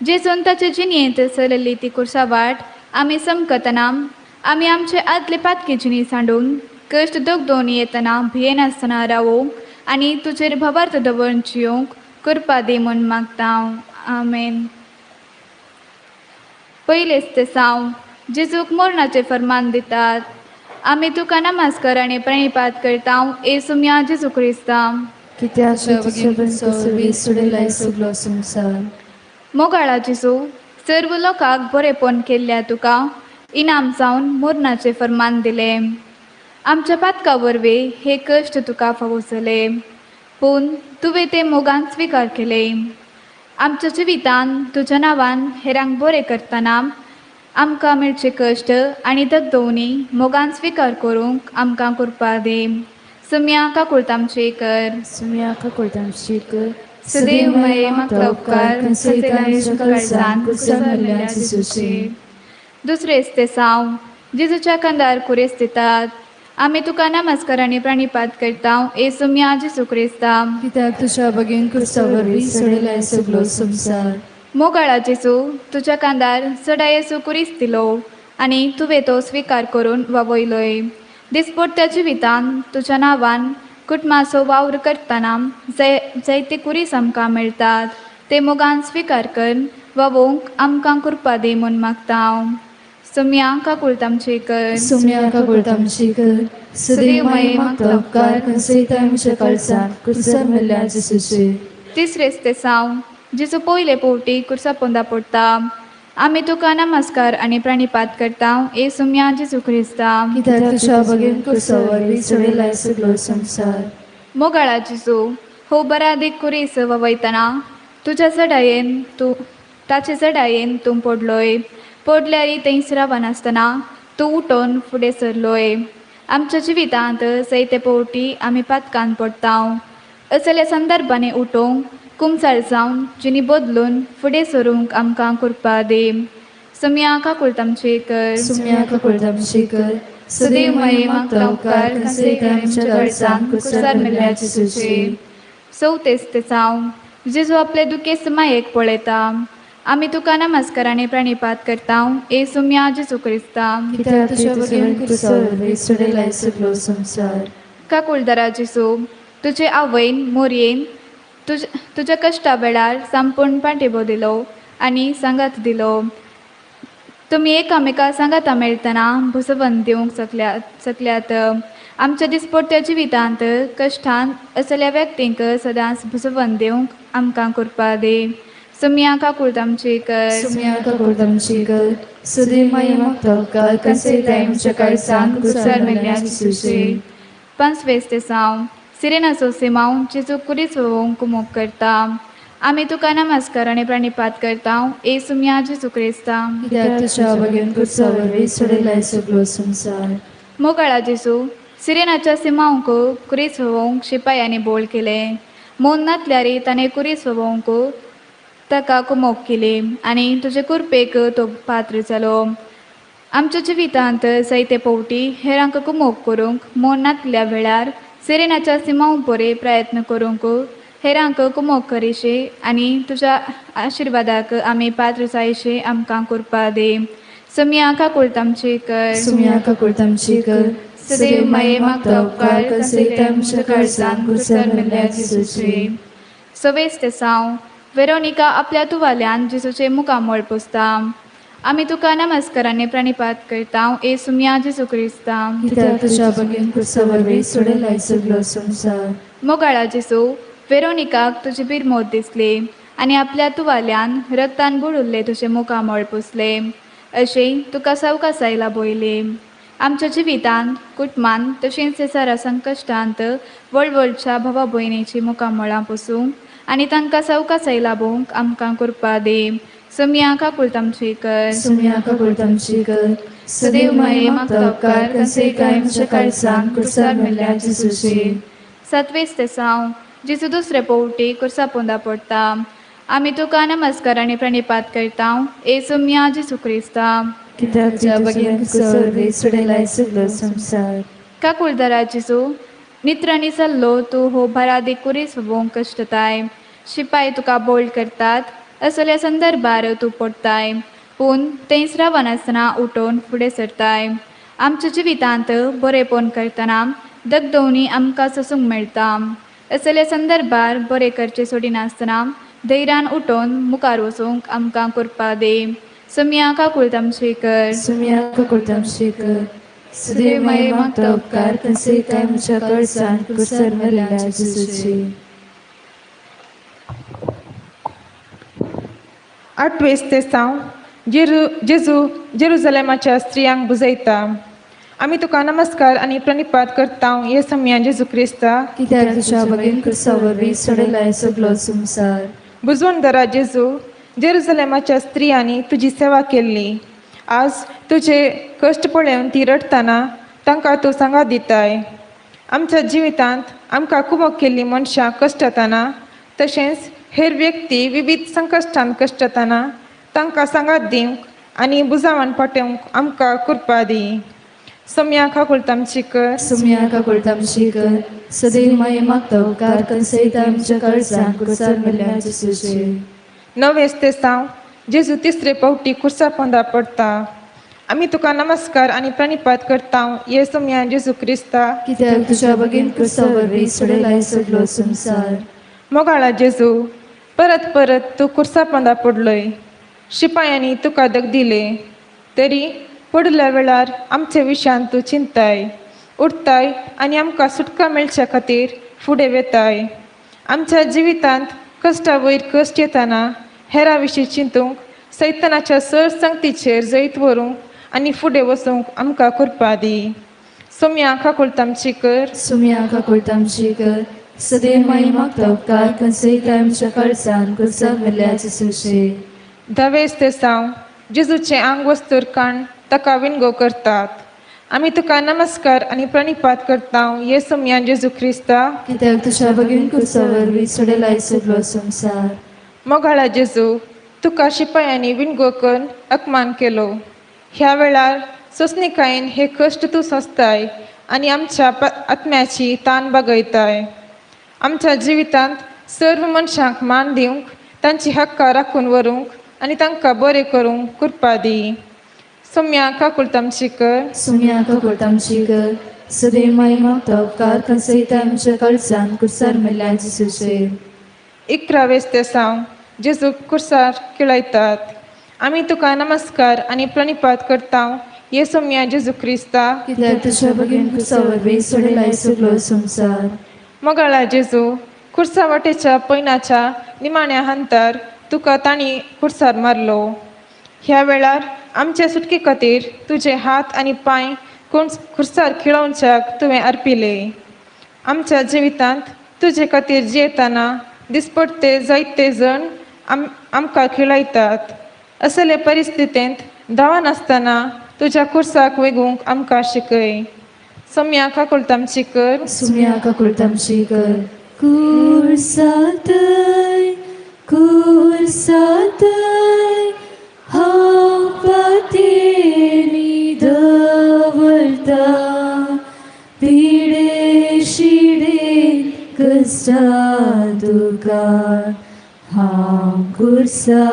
जेजून ताचे जिणेंत चलयल्ली ती कुर्सा वाट आमी समकतना आमी आमचे आदले पातकी जिणी सांडून कश्ट दोगदोवन येतना भियेनासतना रावोवंक आनी तुजेर भावार्थ दवरून जियोवंक कृपा दी म्हूण मागता. आमेन. पयलेच ते साव जेजूक मरणाचें फर्मान दितात. आमी तुका नमस्कार आनी प्रणिपात करता येसुम्या जेजू क्रिस्ता. मोगाळा जेजू, सर्व लोकांक बरेपण केल्ल्या तुका इनाम जावन मरणाचें फर्मान दिलें. आमच्या पातका वरवीं हे कश्ट तुका फावो जाले, पूण तुवें ते मोगान स्विकार केले. आमच्या जिवितान तुज्या नांवान हेरांक बरें करतना आमकां मेळचे कश्ट आनी दगदोवणी मोगान स्विकार करूंक आमकां कृपा दी. सुम्या काकुळतामची कर. सुम्या काकुळतामची कर. सदैव म्हाका उपकार. दुसरेच ते साव जेजूच्या कंदार कुरेस दितात. आमी तुका नमस्कार आनी प्रणिपात करता येसुम्या जेजू क्रिस्ता. कित्याक तुज्या बगेन क्रिस्ता वरवीं सोडयलाय सगलो संवसार. मोगाळा जेजू, तुज्या कांदार सडा येसू कुरीस दिलो आनी तुवें तो स्विकार करून वावयलोय. दिसपट्ट्या जिवितान तुज्या नांवान कुटुंबाचो वावर करतना जायते कुरीस आमकां मेळटात ते मोगान स्विकार कर वावोवंक आमकां कृपा दी म्हूण मागता. सुम्या काकुळतामची कर. सुम्या काकुळतामची कर. सदैव म्हाका उपकार आमच्या काळजांत कुर्सार मेल्ल्या जेजूचे. तिसरेच ते साव जेजू पयले पवटी कुर्सा पोंदा पडटा. आमी तुका नमस्कार आनी प्रणिपात करता येसुम्या जेजू क्रिस्ता. कित्याक तुज्या बगेन कुर्सा वरवीं सोडयलाय सगलो संवसार. मोगाळा जेजू, हो बरादीक कुरीस ववयतना तुज्या जडायेन तूं ताचे जडायेन तूं पडलोय. पडल्यार थंयच रावनासतना तूं उठोवन फुडें सरलोय. आमच्या जिवितांत जायते पवटी आमी पातकान पडटा. असल्या संदर्भांनी उठोवंक कुमसार जावन जिणी बदलून फुडें सरूंक आमकां कृपा दी. सुम्या काकुळतामची कर. सुम्या काकुळतामची कर. सदैव म्हाका उपकार कुर्सार मेल्ल्या जेजूचे. चवथेच ते साव जेजू आपले दुखेस्त मायेक पळयता. आमी तुका नमस्कार आनी प्रणिपात करता येसुम्या जेजू क्रिस्ता. कित्याक तुज्या बगेन क्रिस्ता वरवीं सोडयलाय सगलो संवसार. काकुळदारा जेजू, तुजे आवयन मोरयेन तुज्या कश्टा वेळार संपूर्ण पाठिंबो दिलो आनी सांगात दिलो. तुमी एकामेका सांगाता मेळटना भुसवण दिवंक सकल्यात. आमच्या दिसपट्ट्या जिवितांत कश्टान असल्या व्यक्तींक सदांच भुसवण दिवंक आमकां कृपा दी. सुम्या काकुळतामची कर. सुम्या काकुळतामची कर. सदैव म्हाका उपकार आमच्या काळजांत कुर्सार मेल्ल्या जेजूचे. पांचवेच ते साव सिरेनाचो सिमांव जेजू कुरीस वोवंक मोग करता. आमी तुका नमस्कार आनी प्रणिपात करता येसू मिया जेजू क्रिस्ता. कित्याक तुज्या बगेन कुर्सा वरवीं सोडयलाय सगलो संवसार. मोगाळा जेजू, सिरेनाच्या सिमांवक कुरीस व्होवंक शिपायांनी बोल केले. मोन नातल्यारी ताणें कुरीस व्होवंक ताका कुमोक केली आनी तुजे कुरपेक तो पात्र जालो. आमच्या जिवितांत जायते पवटी हेरांक कुमोक करूंक मोन नातल्या वेळार सिरेनाच्या सिमांव बरे प्रयत्न करूंक हेरांक कुमोक करिशे आनी तुज्या आशिर्वादाक आमी पात्र जायशे आमकां कुरपा दी. सुमिया काकुळतामची कर. सुमिया काकुळतामची कर. सदैव माये मागता उपकार कसयता आमच्या काळजान कुर्सार मेल्ल्या जेजूची. सवेस तेसांव वेरोनिका आपल्या तुवाल्यान जेजूचे मुखामळ पुसता. आमी तुका नमस्कारांनी प्रणिपात करता येसू मिया जेजू क्रिस्ता. कित्याक तुज्या बगेन कुर्सा वरवीं सोडयलाय सगलो संवसार. मोगाळा जेजू, वेरोनिकाक तुजी बिरमोत दिसली आनी आपल्या तुवाल्यान रक्तान बुडुल्ले तुजें मुखामळ पुसले. अशें तुका सावकासायला बोयली. आमच्या जिवितांत कुटुंबांत तशेंच सारा संकश्टांत वळवळच्या भावा भयणीची मुखामळां पुसूंक आनी तांकां सावकासाय लाबोवंक आमकां कुरपा दी. सुमिया काकुळतामची कर. सुमिया काकुळतामची कर. सदैव माये मागता उपकार कसय काय आमच्या काळजान कुर्सार मेल्ल्या जेजूची. सातवेस तेसांव जेजू दुसरे पवटी कुर्सा पोंदा पडटा. आमी तुका नमस्कार आनी प्रणिपात करता येसू मिया जेजू क्रिस्ता. कित्याक तुज्या बगेन कुर्सा वरवीं सोडयलाय सगलो संवसार. काकुळदारा जेजू, नित्रांनी जाल्लो तूं हो भारादीक कुरीस व्होवंक कश्टताय. शिपाय तुका बोल्ड करतात असल्या संदर्भार तूं पडटाय, पूण तेंच रावनासतना उठोवन फुडें सरताय. आमच्या जिवितांत बरेपण करतना दगदवणी आमकां सोसूंक मेळटा. असल्या संदर्भार बरें करचें सोडिनासतना धैर्यान उठोवन मुखार वचूंक आमकां कुरपा दी. सुमिया काकुळतामची कर. सुमिया काकुळतामची कर. सदैव माये मागता उपकार कसय काय आमच्या काळजान कुर्सार मेल्ल्या जेजूची. आठवेस तेसांव जेजू जेरुजलेमाच्या स्त्रियांक बुजयता. आमी तुका नमस्कार आनी प्रणिपात करता येसू मिया जेजू क्रिस्ता. कित्याक तुज्या बगेन कुर्सा वरवीं सोडयलाय सगलो संवसार. बुजवण दरा जेजू, जेरुजलेमाच्या स्त्रियांनी तुजी सेवा केल्ली. आज तुजे कश्ट पळोवन ती रडटना तांकां तूं सांगात दिताय. आमच्या जिवितांत आमकां कुमोक केल्ली मनशां कश्टतना तशेंच हेर व्यक्ती विविध संकश्टांत कश्टतना तांकां सांगात दिवंक आनी बुजावन पाठोवंक आमकां कुरपा दी. सोम्या काकुळतामची कर. सुमिया काकुळतामची कर. सदैव माये मागता उपकार कसयता आमच्या काळजान कुर्सार मेल्ल्या जेजूची. नवेस तेसांव जेजू तिसरे पावटी कुर्सा पोंदा पडटा. आमी तुका नमस्कार आनी प्रणिपात करता येसू मिया जेजू क्रिस्ता. कित्याक तुज्या बगेन कुर्सा वरवीं सोडयलाय सगलो संवसार. मोगाळा जेजू, परत परत तूं कुर्सा पोंदा पडलोय. शिपायांनी तुका दग दिले तरी पडल्या वेळार आमचे विशयान तूं चिंताय, उठताय आनी आमकां सुटका मेळच्या खातीर फुडें वेताय. आमच्या जिवितांत कश्टा वयर कश्ट येतना हेरा विशीं चिंतूंक, सैतानाच्या सर संगतीचेर जैत व्हरूंक आनी फुडें वचूंक आमकां कुरपा दी. सोम्या काकुळतामची कर. सुमिया काकुळतामची कर. सदैव माये मागता उपकार कसयता आमच्या काळजान कुर्सार मेल्ल्या जेजूची. धावेस तेसांव जेजूचें आंग वस्तूर काण ताका विणगो करतात. आमी तुका नमस्कार आनी प्रणिपात करता येसू मिया जेजू क्रिस्ता. कित्याक तुज्या बगेन कुर्सा वरवीं सोडयलाय सगलो संवसार. मोगाळा जेजू, तुका शिपायांनी विणगो करून अपमान केलो. ह्या वेळार सोंसणिकायेन हे कश्ट तूं सोंसताय आनी आमच्या आत्म्याची तान बागयताय. आमच्या जिवितांत सर्व मनशांक मान दिवंक, तांची हक्कां राखून व्हरूंक आनी तांकां बरें करूंक कुरपा दी. सोम्या काकुळतामची कर. सुमिया काकुळतामची कर. सदैव माये मागता उपकार कसयता आमच्या काळजान कुर्सार मेल्ल्या जेजूची. 11वेस तेसांव जेजूक कुर्सार खेळयतात. आमी तुका नमस्कार आनी प्रणिपात करता येसू मिया जेजू क्रिस्ता. कित्याक तुज्या बगेन कुर्सा वरवीं सोडयलाय सगलो संवसार. मोगाळा जेजू, कुर्सा वाटेच्या पयनाच्या निमाण्या हंतार तुका तांणी कुर्सार मारलो. ह्या वेळार आमचे सुटके खातीर तुजे हात आनी पांय खुर्सार खिळोवच्याक तुवें अर्पिले. आमच्या जिवितांत तुजे खातीर जियेतना दिसपडते जायते जण आमकां खेळयतात. असले परिस्थितींत धांवनासतना तुज्या कुर्साक वेगूंक आमकां शिकय. सोम्या काकुळटामची कर. सुम्या काकुळटामची कर. कुर्सातय कुर्सातय हांव पातेनी दवरता पिडे शिडे कश्टा दुकान हांव कुर्सा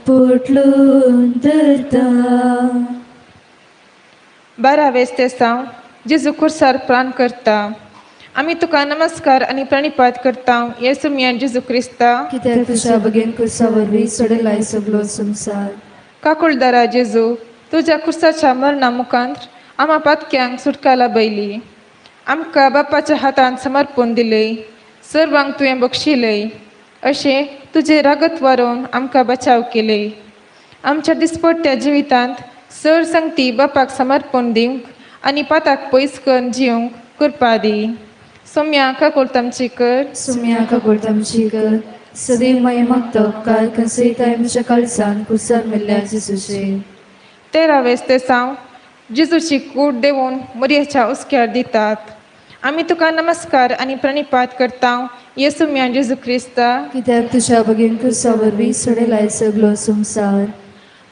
पोटलून धरता. 12वें तेसांव जेजू कुर्सार प्राण करता. आमी तुका नमस्कार आनी प्रणिपात करता येसू मिया जेजू क्रिस्ता. कित्याक तुज्या बगेन कुर्सा वरवीं सोडलाय सगलो संवसार. काकुळदारा जेजू तुज्या कुर्साच्या मरणा मुखांत आमा पातक्यांक सुटका लाभयली. आमकां बापाच्या हातांत समर्पून दिले. सर्वांक तुवें बक्षिलय. अशें तुजें रागत वारोवन आमकां बचाव केले. आमच्या दिसपट्ट्या जिवितांत सर संगती बापाक समर्पण दिवंक आनी पाताक पयस करून जिवंक कृपा दी. सोम्या काकुळटामची कर. सुम्या काकुळटामची कर. सदैव महिमाक उपकार कसयताय म्हज्या काळजान कुर्सार मेल्ल्या जेजूचे. 13वें तेसांव जेजूची कूड देवून मोरयेच्या हुस्क्यार दितात. आमी तुका नमस्कार आनी प्रणिपात करता येसू मिया जेजू क्रिस्ता. कित्याक तुज्या बगेन कुर्सा वरवीं सोडलाय सगलो संवसार.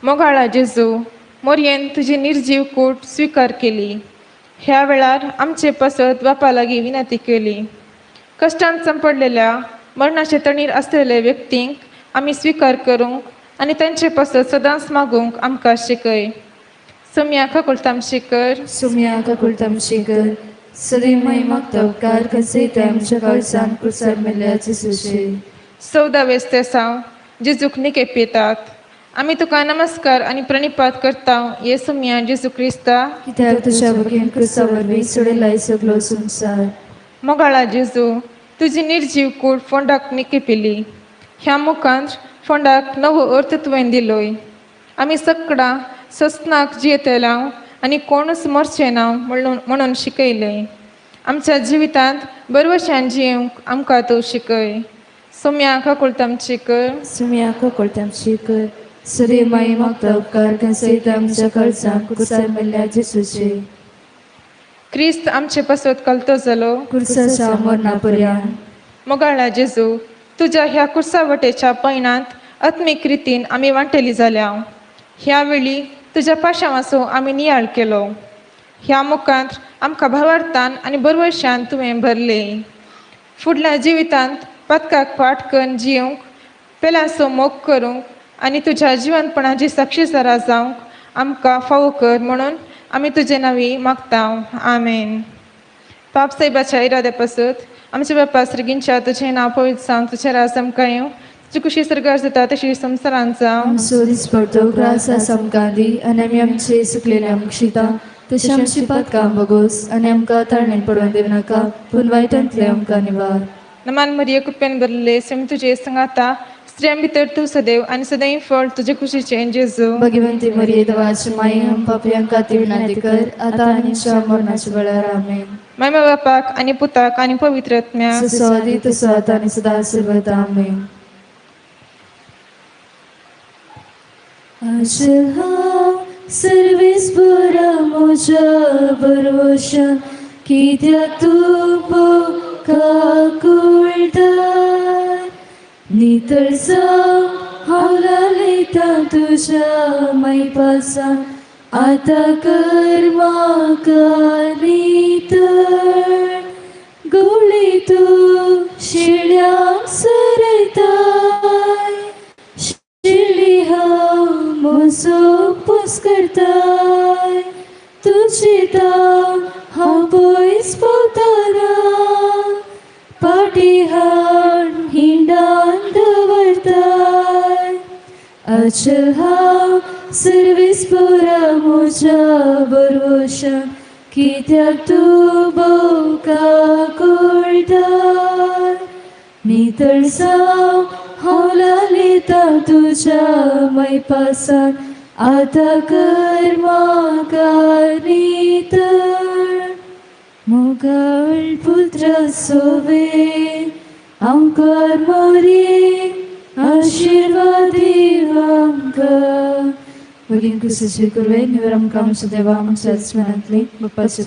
मोगाळा जेजू मोरयेन तुजी निर्जीव कूड स्विकार केली. ह्या वेळार आमचे पसत बापा लागीं विनंती केली. कश्टान संपडलेल्या मरणाचे तणीर आसलेल्या व्यक्तींक आमी स्विकार करूंक आनी तांचे पसत सदांच मागूंक आमकां शिकय. सोम्या काकुळटामची कर. सुम्या काकुळटामची कर. सदैव महिमाक उपकार कसयताय आमच्या काळजान कुर्सार मेल्ल्या जेजूचे. 14वें तेसांव जेजूक निके पितात. आमी तुका नमस्कार आनी प्रणिपात करता येसू मिया जेजू क्रिस्ता. कित्याक तुज्या बगेन क्रिस्ता वरवीं सोडलाय सगलो संवसार. मोगाळा जेजू तुजी निर्जीव कूड फोंडाक निके पिली. ह्या मुखांत फोंडाक नवो अर्थ तुवें दिलोय. आमी सगळां सस्नाक जियेतलांव आनी कोणूच मरचें ना म्हणून शिकयलें. आमच्या जिवितांत बरवशान जियेवंक आमकां तूं शिकय. सोम्या काकुळटामची कर. सुम्या काकुळटामची कर. सदैव महिमाक उपकार कसयताय आमच्या काळजान कुर्सार मेल्ल्या जेजूचे. क्रिस्त आमचे पसत कलतो जालो कुर्साच्या मरणा पर्यंत. मोगाळा जेजू तुज्या ह्या कुर्सा वटेच्या पयणांत आत्मीक रितीन आमी वांटेली जाल्या. ह्या वेळी तुज्या पाशांवाचो आमी नियाळ केलो. ह्या मुखांत आमकां भावार्थान आनी बरवशान तुवें भरले. फुडल्या जिवितांत पातकाक फाट करून जिवंक पेल्याचो मोग करूंक आनी तुज्या जिवनपणाची साक्षीदारा जावंक आमकां फावो कर म्हणून आमी तुजे नांवी मागता. आमेन. पाप साहेबाच्या इराद्या पासत आमच्या बापा सर्गींच्या तुजें नांव पवित्र जावं, तुजें राज आमकां येवं, तुजी कुशी सर्गार जाता तशी संवसारांत जावं. आमचो दिसपडतो ग्रास आमकां दी आनी आमी आमचे सुकलेले आमकां शिता तशें आमची पातकां बगोस आनी आमकां ताळणेन पडोवन दिवं नाका पूण वायटांतले आमकां निवार. नमान मरिये कृपेन भरले स्वामी तुजे संगाता, स्त्रियां भितर तूं सदैव आनी सदैव फळ तुजे कुशीचें जेजू. भगवंती मरिये देवाची माई आम पापयांक खातीर विनंती कर आतां आनी आमच्या मरणाच्या वेळार. आमेन. मायमा बापाक आनी पुताक आनी पवित्र आत्म्याक जसो आदी तसो आतां आनी सदां सर्वदा. आमेन. अचल हांव सर्वेस्परा म्हज्या भरवशान कित्याक तूं काकुळटाय नितळ जावं हांव लालयतां तुज्या मायपासान आतां कर म्हाका नितळ. गोळी तूं शिळ्यांक सरयताय शिळी हांव म्हजो पोस करताय तुजी तांक हांव पयस पावतना पाटी हाड हिंडान दवरताय. अचल हांव सर्वेस्परा म्हज्या भरवशान कित्याक तूं भोव काकुळटाय नितळ जावं हांव लालयतां तुज्या मायपासान आतां कर म्हाका नितळ. मोगाळ पुत्रा सोवे आमकार मरी आशिर्वाद आमकां. भगीन कुसेची कुरवे निवर आमकां आमच्या देवा आमच्या स्मरणांतली बाप्पाची.